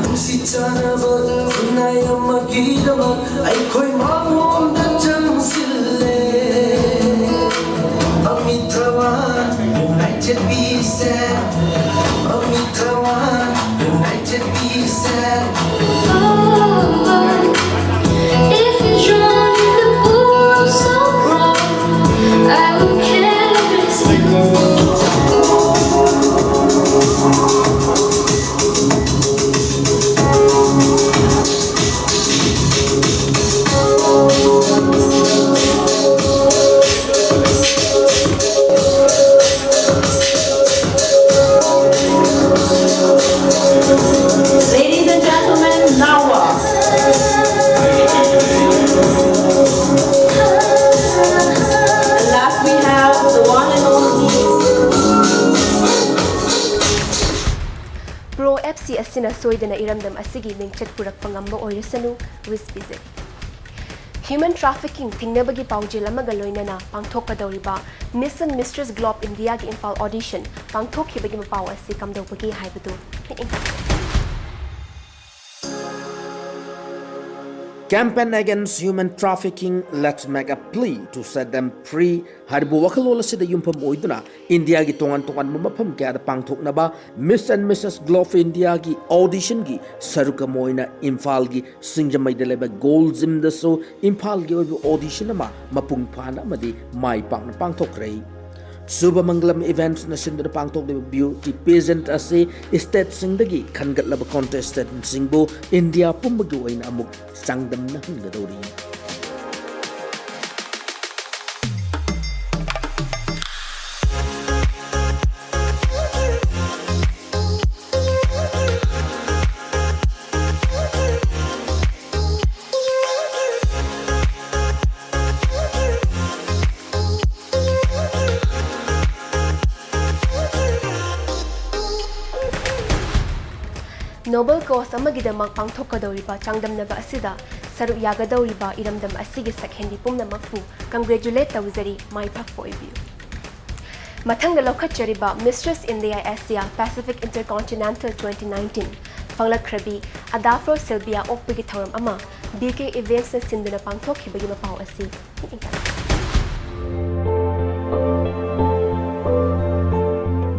ꯅꯨꯡꯁꯤ ꯆꯥꯟꯅꯕ ꯈꯨꯟꯅꯥꯏ ꯑꯃꯒꯤꯗꯃꯛ ꯑꯩꯈꯣꯏ ꯃꯥꯡꯂꯣꯝꯗ ꯆꯪꯁꯤꯜꯂꯦ꯫ ꯑꯃꯤꯊꯥꯋꯥꯟ, United We Stand. United we stand. If you're drawn in the pool so bright, I will caress you. Ladies and gentlemen, Nawa. And last we have the one and only. Pro F C ꯑꯁꯤꯅ ꯁꯣꯏꯗꯅ ꯏꯔꯝꯗꯝ ꯑꯁꯤꯒꯤ ꯃꯤꯡꯆꯠ ꯄꯨꯔꯛꯄ ꯉꯝꯕ ꯑꯣꯏꯔꯁꯅꯨ꯫ ꯋꯤꯁ ꯄꯤꯖꯩ꯫ Human trafficking ꯊꯤꯡꯅꯕꯒꯤ ꯄꯥꯎꯖꯦꯜ ꯑꯃꯒ ꯂꯣꯏꯅꯅ ꯄꯥꯡꯊꯣꯛꯀꯗꯧꯔꯤꯕ Miss and Missus Globe Indiaꯒꯤ Imphal audition ꯄꯥꯡꯊꯣꯛꯈꯤꯕꯒꯤ ꯃꯄꯥꯎ ꯑꯁꯤ ꯀꯝꯗꯧꯕꯒꯦ ꯍꯥꯏꯕꯗꯨ ꯃꯤꯠꯌꯦꯡ ꯊꯝꯁꯤ꯫ Campaign against human trafficking, let's make a plea to set them free ꯍꯥꯏꯔꯤꯕ ꯋꯥꯈꯜꯂꯣꯟ ꯑꯁꯤꯗ ꯌꯨꯝꯐꯝ ꯑꯣꯏꯗꯨꯅ ꯏꯟꯗꯤꯌꯥꯒꯤ ꯇꯣꯉꯥꯟ ꯇꯣꯉꯥꯟꯕ ꯃꯐꯝ ꯀꯌꯥꯗ ꯄꯥꯡꯊꯣꯛꯅꯕ Miss and Missus Globe Indiaꯒꯤ auditionꯒꯤ ꯁꯔꯨꯛ ꯑꯃ ꯑꯣꯏꯅ ꯏꯝꯐꯥꯜꯒꯤ ꯁꯤꯡꯖꯃꯩꯗ ꯂꯩꯕ Gold Gymꯗꯁꯨ ꯏꯝꯐꯥꯜꯒꯤ ꯑꯣꯏꯕ audition ꯑꯃ ꯃꯄꯨꯡ ꯐꯥꯅ ꯑꯃꯗꯤ ꯃꯥꯏ ꯄꯥꯛꯅ ꯄꯥꯡꯊꯣꯛꯈ꯭ꯔꯦ꯫ ꯁꯨꯚꯃꯪꯒꯂꯝ Eventsꯅ ꯁꯤꯟꯗꯨꯅ ꯄꯥꯡꯊꯣꯛꯂꯤꯕ beauty pageant ꯑꯁꯤ stateꯁꯤꯡꯗꯒꯤ ꯈꯟꯒꯠꯂꯕ contestantꯁꯤꯡꯕꯨ ꯏꯟꯗꯤꯌꯥ ꯄꯨꯝꯕꯒꯤ ꯑꯣꯏꯅ ꯑꯃꯨꯛ ꯆꯥꯡꯗꯝꯅꯍꯟꯒꯗꯧꯔꯤ꯫ Noble cause ꯑꯃꯒꯤꯗꯃꯛ ꯄꯥꯡꯊꯣꯛꯀꯗꯧꯔꯤꯕ ꯆꯥꯡꯗꯝꯅꯕ ꯑꯁꯤꯗ ꯁꯔꯨꯛ ꯌꯥꯒꯗꯧꯔꯤꯕ ꯏꯔꯝꯗꯝ ꯑꯁꯤꯒꯤ ꯁꯛꯍꯦꯟꯕꯤ ꯄꯨꯝꯅꯃꯛꯄꯨ congratulate ꯇꯧꯖꯔꯤ, ꯃꯥꯏ ꯄꯥꯛꯄ ꯑꯣꯏꯕꯤꯌꯨ꯫ ꯃꯊꯪꯗ ꯂꯧꯈꯠꯆꯔꯤꯕ Mistress India Asia Pacific Intercontinental twenty nineteen ꯐꯪꯂꯛꯈ꯭ꯔꯕꯤ ꯑꯗꯥꯐ꯭ꯔꯣ ꯁꯤꯜꯕꯤꯌꯥ ꯑꯣꯛꯄꯒꯤ ꯊꯧꯔꯝ ꯑꯃ B K Eventsꯅ ꯁꯤꯟꯗꯨꯅ ꯄꯥꯡꯊꯣꯛꯈꯤꯕꯒꯤ ꯃꯄꯥꯎ ꯑꯁꯤ ꯃꯤꯠꯌꯦꯡ ꯇꯥꯛꯄꯤꯌꯨ꯫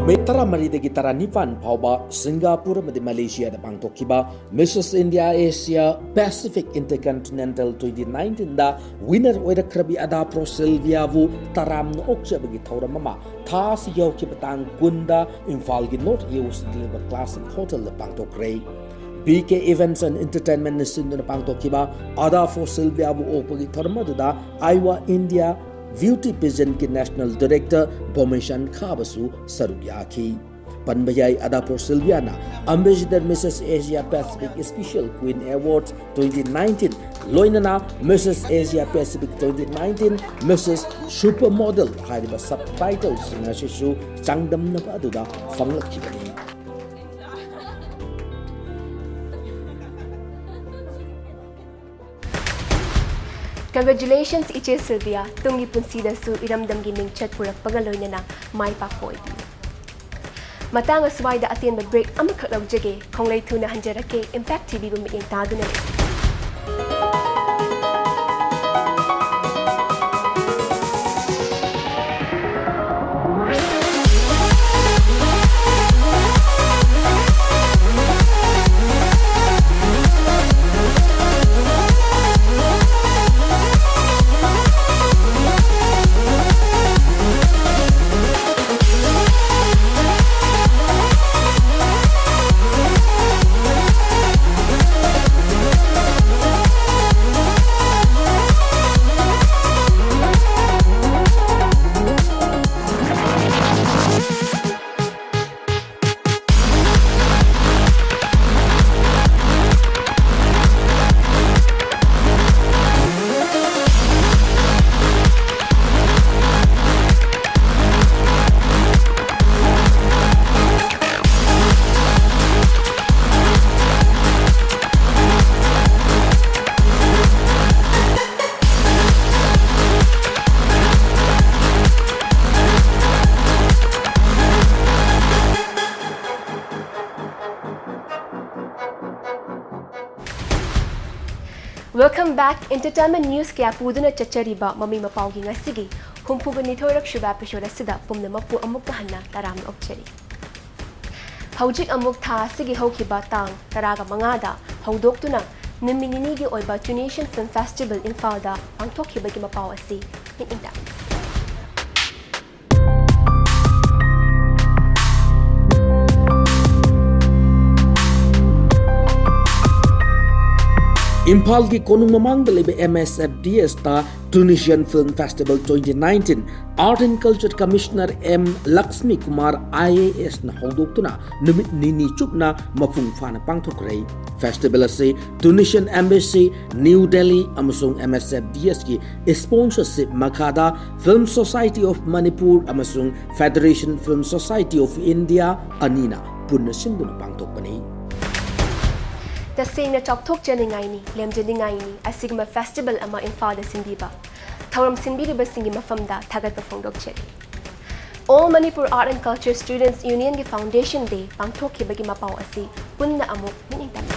ꯃꯦ ꯇꯔꯥꯃꯔꯤꯗꯒꯤ ꯇꯔꯥꯅꯤꯄꯥꯟ ꯐꯥꯎꯕ ꯁꯤꯡꯒꯥꯄꯨꯔ ꯑꯃꯗꯤ ꯃꯂꯦꯁꯤꯌꯥꯗ ꯄꯥꯡꯊꯣꯛꯈꯤꯕ Mistress India Asia Pacific Intercontinental twenty nineteenꯗ winner ꯑꯣꯏꯔꯛꯈ꯭ꯔꯕꯤ ꯑꯗꯥꯐ꯭ꯔꯣ ꯁꯤꯜꯕꯤꯌꯥꯕꯨ ꯇꯔꯥꯝꯅ ꯑꯣꯛꯆꯕꯒꯤ ꯊꯧꯔꯝ ꯑꯃ ꯊꯥ ꯑꯁꯤꯒꯤ ꯍꯧꯈꯤꯕ ꯇꯥꯡ ꯀꯨꯟꯗ ꯏꯝꯐꯥꯜꯒꯤ North A O Cꯗ ꯂꯩꯕ Classic Hotelꯗ ꯄꯥꯡꯊꯣꯛꯈ꯭ꯔꯦ꯫ B K Events and Entertainmentꯅ ꯁꯤꯟꯗꯨꯅ ꯄꯥꯡꯊꯣꯛꯈꯤꯕ ꯑꯗꯥꯐ꯭ꯔꯣ ꯁꯤꯜꯕꯤꯌꯥꯕꯨ ꯑꯣꯛꯄꯒꯤ ꯊꯧꯔꯝ ꯑꯗꯨꯗ Iowa India Beauty Pageantꯀꯤ National Director ꯕꯣꯃꯦꯁꯟ ꯈꯥꯕꯁꯨ ꯁꯔꯨꯛ ꯌꯥꯈꯤ꯫ ꯄꯟꯕ ꯌꯥꯏ, ꯑꯗꯥꯐ꯭ꯔꯣ ꯁꯤꯜꯕꯤꯌꯥꯅ Ambassador Mistress Asia Pacific Special Queen Awards twenty nineteen, ꯂꯣꯏꯅꯅ Mistress Asia Pacific twenty nineteen, Mistress Supermodel ꯍꯥꯏꯔꯤꯕ subtitleꯁꯤꯡ ꯑꯁꯤꯁꯨ ꯆꯥꯡꯗꯝꯅꯕ ꯑꯗꯨꯗ ꯐꯪꯂꯛꯈꯤꯕꯅꯤ꯫ Congratulations, ꯏꯆꯦ ꯁꯤꯜꯚꯤꯌꯥ꯫ ꯇꯨꯡꯒꯤ ꯄꯨꯟꯁꯤꯗꯁꯨ ꯏꯔꯝꯗꯝꯒꯤ ꯃꯤꯡꯆꯠ ꯄꯨꯔꯛꯄꯒ ꯂꯣꯏꯅꯅ ꯃꯥꯏ ꯄꯥꯛꯄ ꯑꯣꯏꯕꯤꯌꯨ꯫ ꯃꯇꯥꯡ ꯑꯁ꯭ꯋꯥꯏꯗ ꯑꯇꯦꯟꯕ break ꯑꯃꯈꯛ ꯂꯧꯖꯒꯦ꯫ ꯈꯣꯡꯂꯩ ꯊꯨꯅ ꯍꯟꯖꯔꯛꯀꯦ꯫ Impact TVꯕꯨ ꯃꯤꯠꯌꯦꯡ ꯇꯥꯗꯨꯅ ꯂꯩ꯫ Welcome back. Entertainment news ꯀꯌꯥ ꯄꯨꯗꯨꯅ ꯆꯠꯆꯔꯤꯕ ꯃꯃꯤ ꯃꯄꯥꯎꯒꯤ ꯉꯁꯤꯒꯤ ꯍꯨꯝꯐꯨꯒ ꯅꯤꯊꯣꯏꯔꯛ ꯁꯨꯕ episode ꯑꯁꯤꯗ ꯄꯨꯝꯅꯃꯛꯄꯨ ꯑꯃꯨꯛꯀ ꯍꯟꯅ ꯇꯔꯥꯝꯅ ꯑꯣꯛꯆꯔꯤ꯫ ꯍꯧꯖꯤꯛ ꯑꯃꯨꯛ ꯊꯥ ꯑꯁꯤꯒꯤ ꯍꯧꯈꯤꯕ ꯇꯥꯡ ꯇꯔꯥꯒ ꯃꯉꯥꯗ ꯍꯧꯗꯣꯛꯇꯨꯅ ꯅꯨꯃꯤꯠ ꯅꯤꯅꯤꯒꯤ ꯑꯣꯏꯕ Tunisian Film Festival ꯏꯝꯐꯥꯜꯗ ꯄꯥꯡꯊꯣꯛꯈꯤꯕꯒꯤ ꯃꯄꯥꯎ ꯑꯁꯤ ꯃꯤꯠꯌꯦꯡ ꯇꯥꯛꯃꯤꯟꯅꯁꯤ꯫ ꯏꯝꯐꯥꯜꯒꯤ ꯀꯣꯅꯨꯡ ꯃꯃꯥꯡꯗ ꯂꯩꯕ MSFDSꯇ Tunisian Film Festival twenty nineteen Art and Culture Commissioner M Lakshmi Kumar IASꯅ ꯍꯧꯗꯣꯛꯇꯨꯅ ꯅꯨꯃꯤꯠ ꯅꯤꯅꯤ ꯆꯨꯞꯅ ꯃꯄꯨꯡ ꯐꯥꯅ ꯄꯥꯡꯊꯣꯛꯈ꯭ꯔꯦ꯫ Festival ꯑꯁꯤ Tunisian Embassy, New Delhi ꯑꯃꯁꯨꯡ MSFDSꯀꯤ sponsorship ꯃꯈꯥꯗ Film Society of Manipur ꯑꯃꯁꯨꯡ Federation Film Society of India ꯑꯅꯤꯅ ꯄꯨꯟꯅ ꯁꯤꯟꯗꯨꯅ ꯄꯥꯡꯊꯣꯛꯄꯅꯤ꯫ ꯇꯁꯦꯡꯅ ꯆꯥꯎꯊꯣꯛꯆꯅꯤꯡꯉꯥꯏꯅꯤ, ꯂꯦꯝꯖꯅꯤꯡꯉꯥꯏꯅꯤ ꯑꯁꯤꯒꯨꯝꯕ festival ꯑꯃ ꯏꯝꯐꯥꯜꯗ ꯁꯤꯟꯕꯤꯕ꯫ ꯊꯧꯔꯝ ꯁꯤꯟꯕꯤꯔꯤꯕꯁꯤꯡꯒꯤ ꯃꯐꯝꯗ ꯊꯥꯒꯠꯄ ꯐꯣꯡꯗꯣꯛꯆꯔꯤ꯫ All Manipur Art and Culture Students Union ꯒꯤ Foundation Day ꯄꯥꯡꯊꯣꯛꯈꯤꯕꯒꯤ ꯃꯄꯥꯎ ꯑꯁꯤ ꯄꯨꯟꯅ ꯑꯃꯨꯛ ꯃꯤꯠꯌꯦꯡ ꯇꯝꯃꯤ꯫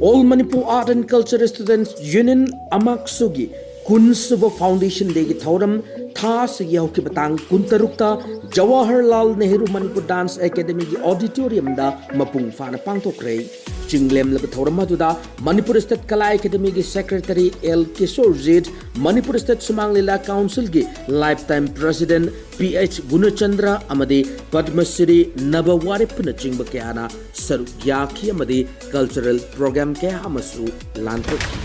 All Manipur Art and Culture Students Union, ꯑꯃꯥꯛꯁꯨꯒꯤ ꯀꯨꯟꯁꯨꯕ Foundation Day ꯒꯤ ꯊꯧꯔꯝ ꯊꯥ ꯑꯁꯤꯒꯤ ꯍꯧꯈꯤꯕ ꯇꯥꯡ ꯀꯨꯟꯇꯔꯨꯛꯇ ꯖꯋꯥꯍꯔꯂꯥꯜ ꯅꯦꯍꯔꯨ ꯃꯅꯤꯄꯨꯔ Dance Academy ꯒꯤ auditorium ꯗ ꯃꯄꯨꯡ ꯐꯥꯅ ꯄꯥꯡꯊꯣꯛꯈ꯭ꯔꯦ꯫ ꯆꯤꯡꯂꯦꯝꯂꯕ ꯊꯧꯔꯝ ꯑꯗꯨꯗ Manipur State Kala Academy ꯒꯤ Secretary ꯑꯦꯜ ꯀꯤꯁꯣꯔꯖꯤꯠ, Manipur State ꯁꯨꯃꯥꯡ ꯂꯤꯂꯥ Council ꯒꯤ Lifetime President ꯄꯤ ꯑꯩꯆ ꯒꯨꯅꯆꯟꯗ꯭ꯔ ꯑꯃꯗꯤ ꯄꯗꯃꯁ꯭ꯔꯤ ꯅꯕ ꯋꯥꯔꯦꯞꯅꯆꯤꯡꯕ ꯀꯌꯥꯅ ꯁꯔꯨꯛ ꯌꯥꯈꯤ ꯑꯃꯗꯤ cultural program ꯀꯌꯥ ꯑꯃꯁꯨ ꯂꯥꯟꯊꯣꯛꯈꯤ꯫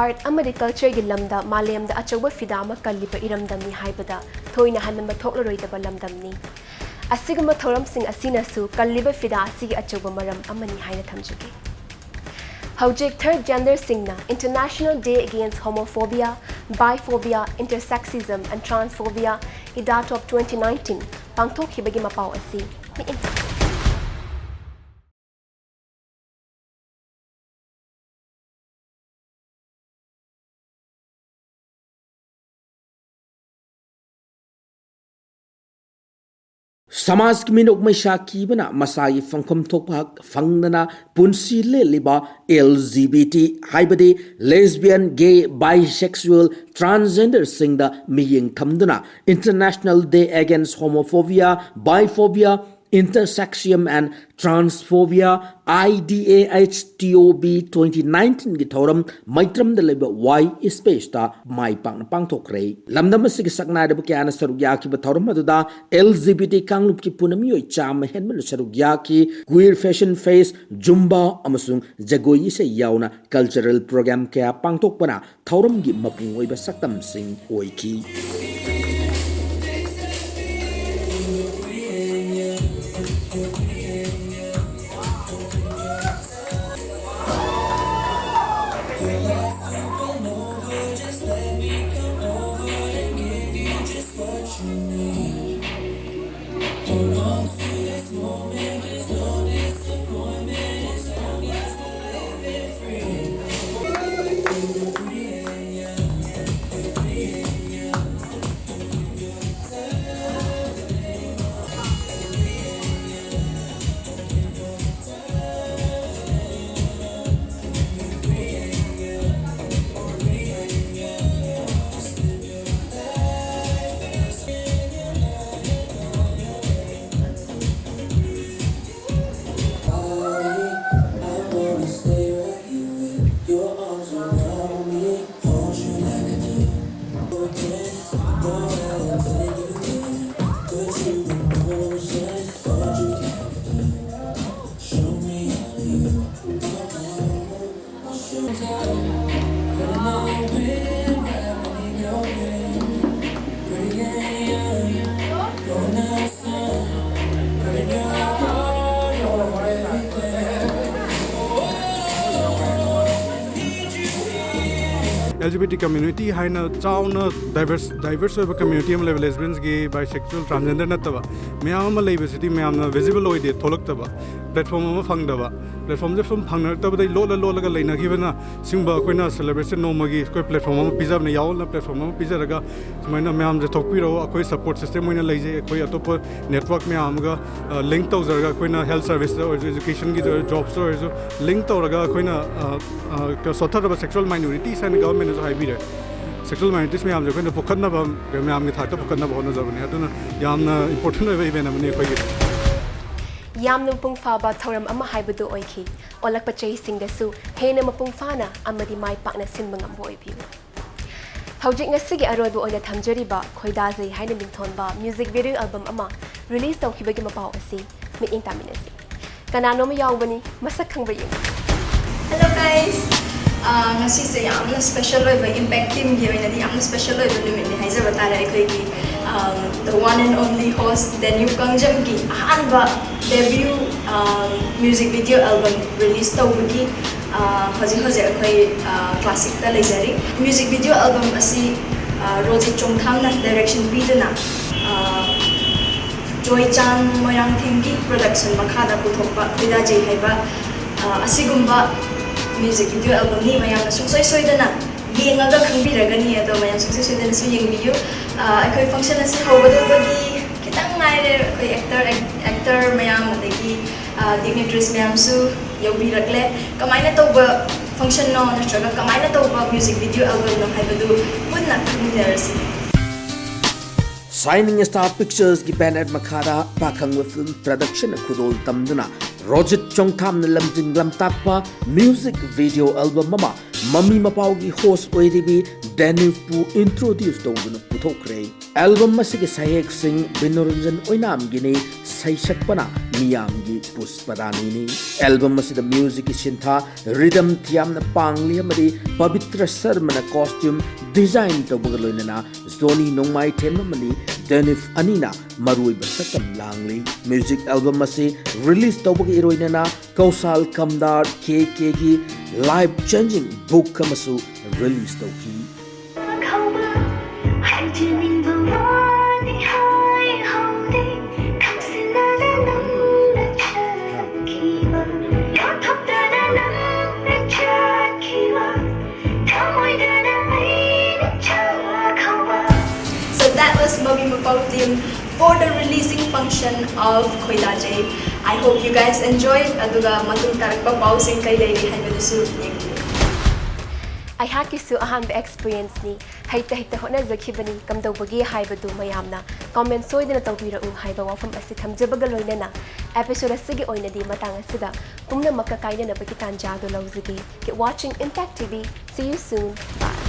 Art ꯑꯃꯗꯤ culture ꯒꯤ ꯂꯝꯗ ꯃꯥꯂꯦꯝꯗ ꯑꯆꯧꯕ ꯐꯤꯗꯥ ꯑꯃ ꯀꯜꯂꯤꯕ ꯏꯔꯝꯗꯝꯅꯤ ꯍꯥꯏꯕꯗ ꯊꯣꯏꯅ ꯍꯟꯃꯟꯕ ꯊꯣꯛꯂꯔꯣꯏꯗꯕ ꯂꯝꯗꯝꯅꯤ꯫ ꯑꯁꯤꯒꯨꯝꯕ ꯊꯧꯔꯝꯁꯤꯡ ꯑꯁꯤꯅꯁꯨ ꯀꯜꯂꯤꯕ ꯐꯤꯗꯥ ꯑꯁꯤꯒꯤ ꯑꯆꯧꯕ ꯃꯔꯝ ꯑꯃꯅꯤ ꯍꯥꯏꯅ ꯊꯝꯖꯒꯦ꯫ ꯍꯧꯖꯤꯛ third gender ꯁꯤꯡꯅ International Day Against Homophobia, Biphobia, Intersexism and Transphobia, IDATOP twenty nineteen ꯄꯥꯡꯊꯣꯛꯈꯤꯕꯒꯤ ꯃꯄꯥꯎ ꯑꯁꯤ ꯃꯤꯠꯌꯦꯡ ꯇꯥꯛꯄꯤꯌꯨ꯫ ꯁꯃꯥꯖꯀꯤ ꯃꯤꯅꯣꯛ ꯃꯩꯁꯥ ꯀꯤꯕꯅ ꯃꯁꯥꯒꯤ ꯐꯪꯐꯝ ꯊꯣꯛꯄ ꯍꯛ ꯐꯪꯗꯅ ꯄꯨꯟꯁꯤ ꯂꯦꯜꯂꯤꯕ L G B T ꯍꯥꯏꯕꯗꯤ lesbian, gay, bisexual, transgender ꯁꯤꯡꯗ ꯃꯤꯠꯌꯦꯡ ꯊꯝꯗꯨꯅ International Day Against Homophobia, Biphobia, Intersexism and Transphobia, I D A H T O B twenty nineteen ꯒꯤ ꯊꯧꯔꯝ ꯃꯩꯇ꯭ꯔꯝꯗ ꯂꯩꯕ Y Space ꯇ ꯃꯥꯏ ꯄꯥꯛꯅ ꯄꯥꯡꯊꯣꯛꯈ꯭ꯔꯦ꯫ ꯂꯝꯗꯝ ꯑꯁꯤꯒꯤ ꯁꯛꯅꯥꯏꯔꯕ ꯀꯌꯥꯅ ꯁꯔꯨꯛ ꯌꯥꯈꯤꯕ ꯊꯧꯔꯝ ꯑꯗꯨꯗ L G B T ꯀꯥꯡꯂꯨꯞꯀꯤ ꯄꯨꯟꯅ ꯃꯤꯑꯣꯏ ꯆꯥꯝꯃ ꯍꯦꯟꯕꯅ ꯁꯔꯨꯛ ꯌꯥꯈꯤ꯫ Queer fashion fest, Zumba ꯑꯃꯁꯨꯡ ꯖꯒꯣꯏ ꯏꯁꯩ ꯌꯥꯎꯅ cultural program ꯀꯌꯥ ꯄꯥꯡꯊꯣꯛꯄꯅ ꯊꯧꯔꯝꯒꯤ ꯃꯄꯨꯡ ꯑꯣꯏꯕ ꯁꯛꯇꯝꯁꯤꯡ ꯑꯣꯏꯈꯤ꯫ L G B T community ꯍꯥꯏꯅ ꯆꯥꯎꯅ diverse diverse ꯑꯣꯏꯕ community ꯑꯃ ꯂꯩꯕ, lesbiansꯒꯤ, bisexual, transgender ꯅꯠꯇꯕ ꯃꯌꯥꯝ ꯑꯃ ꯂꯩꯕꯁꯤꯗꯤ ꯃꯌꯥꯝꯅ visible ꯑꯣꯏꯗꯦ, ꯊꯣꯛꯂꯛꯇꯕ, platform ꯑꯃ ꯐꯪꯗꯕ, platformꯁꯦ ꯁꯨꯝ ꯐꯪꯅꯔꯛꯇꯕꯗꯩ ꯂꯣꯠꯂ ꯂꯣꯠꯂꯒ ꯂꯩꯅꯈꯤꯕꯅ, ꯁꯤꯒꯨꯝꯕ ꯑꯩꯈꯣꯏꯅ celebration ꯅꯣꯡꯃꯒꯤ ꯑꯩꯈꯣꯏ platform ꯑꯃ ꯄꯤꯖꯕꯅ, ꯌꯥꯎꯅ platform ꯑꯃ ꯄꯤꯖꯔꯒ ꯁꯨꯃꯥꯏꯅ ꯃꯌꯥꯝꯁꯦ ꯊꯣꯛꯄꯤꯔꯛꯑꯣ, ꯑꯩꯈꯣꯏ support system ꯑꯣꯏꯅ ꯂꯩꯖꯩ, ꯑꯩꯈꯣꯏ ꯑꯇꯣꯞꯄ network ꯃꯌꯥꯝ ꯑꯃꯒ link ꯇꯧꯖꯔꯒ ꯑꯩꯈꯣꯏꯅ health serviceꯇ ꯑꯣꯏꯔꯁꯨ, educationꯒꯤꯗ ꯑꯣꯏꯔꯁꯨ, jobsꯇ ꯑꯣꯏꯔꯁꯨ link ꯇꯧꯔꯒ ꯑꯩꯈꯣꯏꯅ ꯁꯣꯠꯊꯔꯕ sexual minorities ꯍꯥꯏꯅ governmentꯅꯁꯨ ꯍꯥꯏꯕꯤꯔꯦ, sexual minorities ꯃꯌꯥꯝꯁꯦ ꯑꯩꯈꯣꯏꯅ ꯄꯨꯈꯠꯅꯕ, ꯃꯌꯥꯝꯒꯤ ꯊꯥꯛꯇ ꯄꯨꯈꯠꯅꯕ ꯍꯣꯠꯅꯖꯕꯅꯤ꯫ ꯑꯗꯨꯅ ꯌꯥꯝꯅ important ꯑꯣꯏꯕ event ꯑꯃꯅꯤ ꯑꯩꯈꯣꯏꯒꯤ꯫ ꯌꯥꯝꯅ ꯃꯄꯨꯡ ꯐꯥꯕ ꯊꯧꯔꯝ ꯑꯃ ꯍꯥꯏꯕꯗꯨ ꯑꯣꯏꯈꯤ꯫ ꯑꯣꯜꯂꯛꯄ ꯆꯍꯤꯁꯤꯡꯗꯁꯨ ꯍꯦꯟꯅ ꯃꯄꯨꯡ ꯐꯥꯅ ꯑꯃꯗꯤ ꯃꯥꯏ ꯄꯥꯛꯅ ꯁꯤꯟꯕ ꯉꯝꯕ ꯑꯣꯏꯕꯤꯌꯨ꯫ ꯍꯧꯖꯤꯛ ꯉꯁꯤꯒꯤ ꯑꯔꯣꯏꯕ ꯑꯣꯏꯅ ꯊꯝꯖꯔꯤꯕ ꯈꯣꯏꯗꯥꯖꯩ ꯍꯥꯏꯅ ꯃꯤꯡꯊꯣꯟꯕ music video album ꯑꯃ release ꯇꯧꯈꯤꯕꯒꯤ ꯃꯄꯥꯎ ꯑꯁꯤ ꯃꯤꯠꯌꯦꯡ ꯇꯥꯃꯤꯟꯅꯁꯤ꯫ ꯀꯅꯥꯅꯣꯝ ꯌꯥꯎꯕꯅꯤ, ꯃꯁꯛ ꯈꯪꯕ ꯌꯦꯡꯉꯨ꯫ Hello guys! ꯑꯥ, ꯉꯁꯤꯁꯦ ꯌꯥꯝꯅ special ꯑꯣꯏꯕ, Impact teamꯒꯤ ꯑꯣꯏꯅꯗꯤ ꯌꯥꯝꯅ special ꯑꯣꯏꯕ ꯅꯨꯃꯤꯠꯅꯤ ꯍꯥꯏꯖꯕ ꯇꯥꯔꯦ꯫ ꯑꯩꯈꯣꯏꯒꯤ, um, the one and only host ꯗꯦꯅꯤꯌꯨ ꯀꯪꯖꯝꯒꯤ ꯑꯍꯥꯟꯕ debut, um, music video album release ꯇꯧꯕꯒꯤ, ꯑꯥ, ꯍꯧꯖꯤꯛ ꯍꯧꯖꯤꯛ ꯑꯩꯈꯣꯏ, ꯑꯥ, classicꯇ ꯂꯩꯖꯔꯤ꯫ Music video album ꯑꯁꯤ, ꯑꯥ, ꯔꯣꯖꯤꯠ ꯆꯣꯡꯊꯥꯝꯅ direction ꯄꯤꯗꯨꯅ, ꯑꯥ, ꯖꯣꯏꯆꯥꯟ ꯃꯣꯏꯔꯥꯡꯊꯦꯝꯒꯤ production ꯃꯈꯥꯗ ꯄꯨꯊꯣꯛꯄ ꯈꯣꯏꯗꯥꯖꯩ ꯍꯥꯏꯕ, ꯑ, ꯑꯁꯤꯒꯨꯝꯕ music video albumꯅꯤ꯫ ꯃꯌꯥꯝꯅ ꯁꯨꯡꯁꯣꯏ ꯁꯣꯏꯗꯅ ꯌꯦꯡꯉꯒ ꯈꯪꯕꯤꯔꯒꯅꯤ, ꯑꯗꯣ ꯃꯌꯥꯝ ꯁꯨꯡꯁꯣꯏ ꯁꯣꯏꯗꯅꯁꯨ ꯌꯦꯡꯕꯤꯌꯨ꯫ ꯑ, ꯑꯩꯈꯣꯏ function ꯑꯁꯤ ꯍꯧꯒꯗꯧꯕꯒꯤ ꯈꯤꯇꯪ ꯉꯥꯏꯔꯦ꯫ ꯑꯩꯈꯣꯏ actor, actor ꯃꯌꯥꯝ, ꯑꯗꯒꯤ, ꯑ, dignitaries ꯃꯌꯥꯝꯁꯨ ꯌꯧꯕꯤꯔꯛꯂꯦ꯫ ꯀꯃꯥꯏꯅ ꯇꯧꯕ functionꯅꯣ ꯅꯠꯇ꯭ꯔꯒ ꯀꯃꯥꯏꯅ ꯇꯧꯕ music video albumꯅꯣ ꯍꯥꯏꯕꯗꯨ ꯄꯨꯟꯅ ꯈꯪꯃꯤꯟꯅꯔꯁꯤ꯫ Shining Star Picturesꯀꯤ banner ꯃꯈꯥꯗ ꯄꯥꯈꯪꯕ Film Productionꯅ ꯈꯨꯗꯣꯜ ꯇꯝꯗꯨꯅ ꯔꯣꯖꯤꯠ ꯆꯣꯡꯊꯥꯝꯅ ꯂꯝꯖꯤꯡ ꯂꯝꯇꯥꯛꯄ music video album ꯑꯃ ꯃꯃꯤ ꯃꯄꯥꯎꯒꯤ host ꯑꯣꯏꯔꯤꯕꯤ ꯗꯦꯅꯤꯌꯨꯄꯨ introduce ꯇꯧꯗꯨꯅ ꯄꯨꯊꯣꯛꯈ꯭ꯔꯦ꯫ Album ꯑꯁꯤꯒꯤ ꯁꯩꯍꯦꯛꯁꯤꯡ ꯕꯤꯅꯣꯔꯟꯖꯟ ꯑꯣꯏꯅꯥꯝꯒꯤꯅꯤ, ꯁꯩꯁꯛꯄꯅ ꯃꯤꯌꯥꯝꯒꯤ ꯄꯨꯁꯄꯔꯥꯅꯤꯅꯤ꯫ Album ꯑꯁꯤꯗ musicꯀꯤ ꯁꯤꯟꯊꯥ, rhythm ꯊꯤꯌꯥꯝꯅ ꯄꯥꯡꯂꯤ ꯑꯃꯗꯤ ꯄꯕꯤꯇ꯭ꯔ ꯁꯔꯃꯅ costume design ꯇꯧꯕꯒ ꯂꯣꯏꯅꯅ ꯖꯣꯅꯤ ꯅꯣꯡꯃꯥꯏꯊꯦꯝ ꯑꯃꯗꯤ ꯗꯦꯅꯤꯐ ꯑꯅꯤꯅ ꯃꯔꯨꯑꯣꯏꯕ ꯁꯛꯇꯝ ꯂꯥꯡꯂꯤ꯫ ꯃ꯭ꯌꯨꯖꯤꯛ ꯑꯦꯜꯕꯝ ꯑꯁꯤ ꯔꯤꯂꯤꯖ ꯇꯧꯕꯒ ꯏꯔꯣꯏꯅꯅ ꯀꯧꯁꯥꯜ ꯀꯝꯗꯥꯔ ꯀꯦ ꯀꯦꯒꯤ ꯂꯥꯏꯐ ꯆꯦꯟꯖꯤꯡ ꯕꯨꯛ ꯑꯃꯁꯨ ꯔꯤꯂꯤꯖ ꯇꯧꯈꯤ꯫ ꯍꯥꯏꯖꯅꯤꯡꯕ ꯋꯥꯅꯤ ꯍꯥꯏꯍꯧꯗꯦ, ꯈꯪꯁꯤꯟꯅꯗ ꯅꯪꯅ ꯆꯠꯈꯤꯕ, ꯂꯣꯟꯊꯣꯛꯇꯅ ꯅꯪꯅ ꯆꯠꯈꯤꯕ, ꯊꯃꯣꯏꯗꯅ ꯑꯩꯅ ꯆꯥꯛꯍꯧꯕ꯫ So that was Mabi Mapao team for the releasing function of Khoidajay. I hope you guys enjoyed. ꯑꯗꯨꯒ ꯃꯇꯨꯡ ꯇꯥꯔꯛꯄ ꯄꯥꯎꯁꯤꯡ ꯀꯩ ꯂꯩꯔꯤ ꯍꯥꯏꯕꯗꯨꯁꯨ ꯌꯦꯡꯕꯤꯌꯨ꯫ ꯑꯩꯍꯥꯛꯀꯤꯁꯨ ꯑꯍꯥꯟꯕ ꯑꯦꯛꯁꯄꯤꯔꯤꯌꯦꯟꯁꯅꯤ꯫ ꯍꯩꯇ ꯍꯩꯇ ꯍꯣꯠꯅꯖꯈꯤꯕꯅꯤ꯫ ꯀꯝꯗꯧꯕꯒꯦ ꯍꯥꯏꯕꯗꯨ ꯃꯌꯥꯝꯅ ꯀꯣꯃꯦꯟ ꯁꯣꯏꯗꯅ ꯇꯧꯕꯤꯔꯛꯎ ꯍꯥꯏꯕ ꯋꯥꯐꯝ ꯑꯁꯤ ꯊꯝꯖꯕꯒ ꯂꯣꯏꯅꯅ ꯑꯦꯄꯤꯁꯣꯗ ꯑꯁꯤꯒꯤ ꯑꯣꯏꯅꯗꯤ ꯃꯇꯥꯡ ꯑꯁꯤꯗ ꯄꯨꯝꯅꯃꯛꯀ ꯀꯥꯏꯅꯅꯕꯒꯤ ꯇꯥꯟꯖꯥ ꯑꯗꯨ ꯂꯧꯖꯒꯦ꯫ Keep watching Impact T V. See you soon. Bye.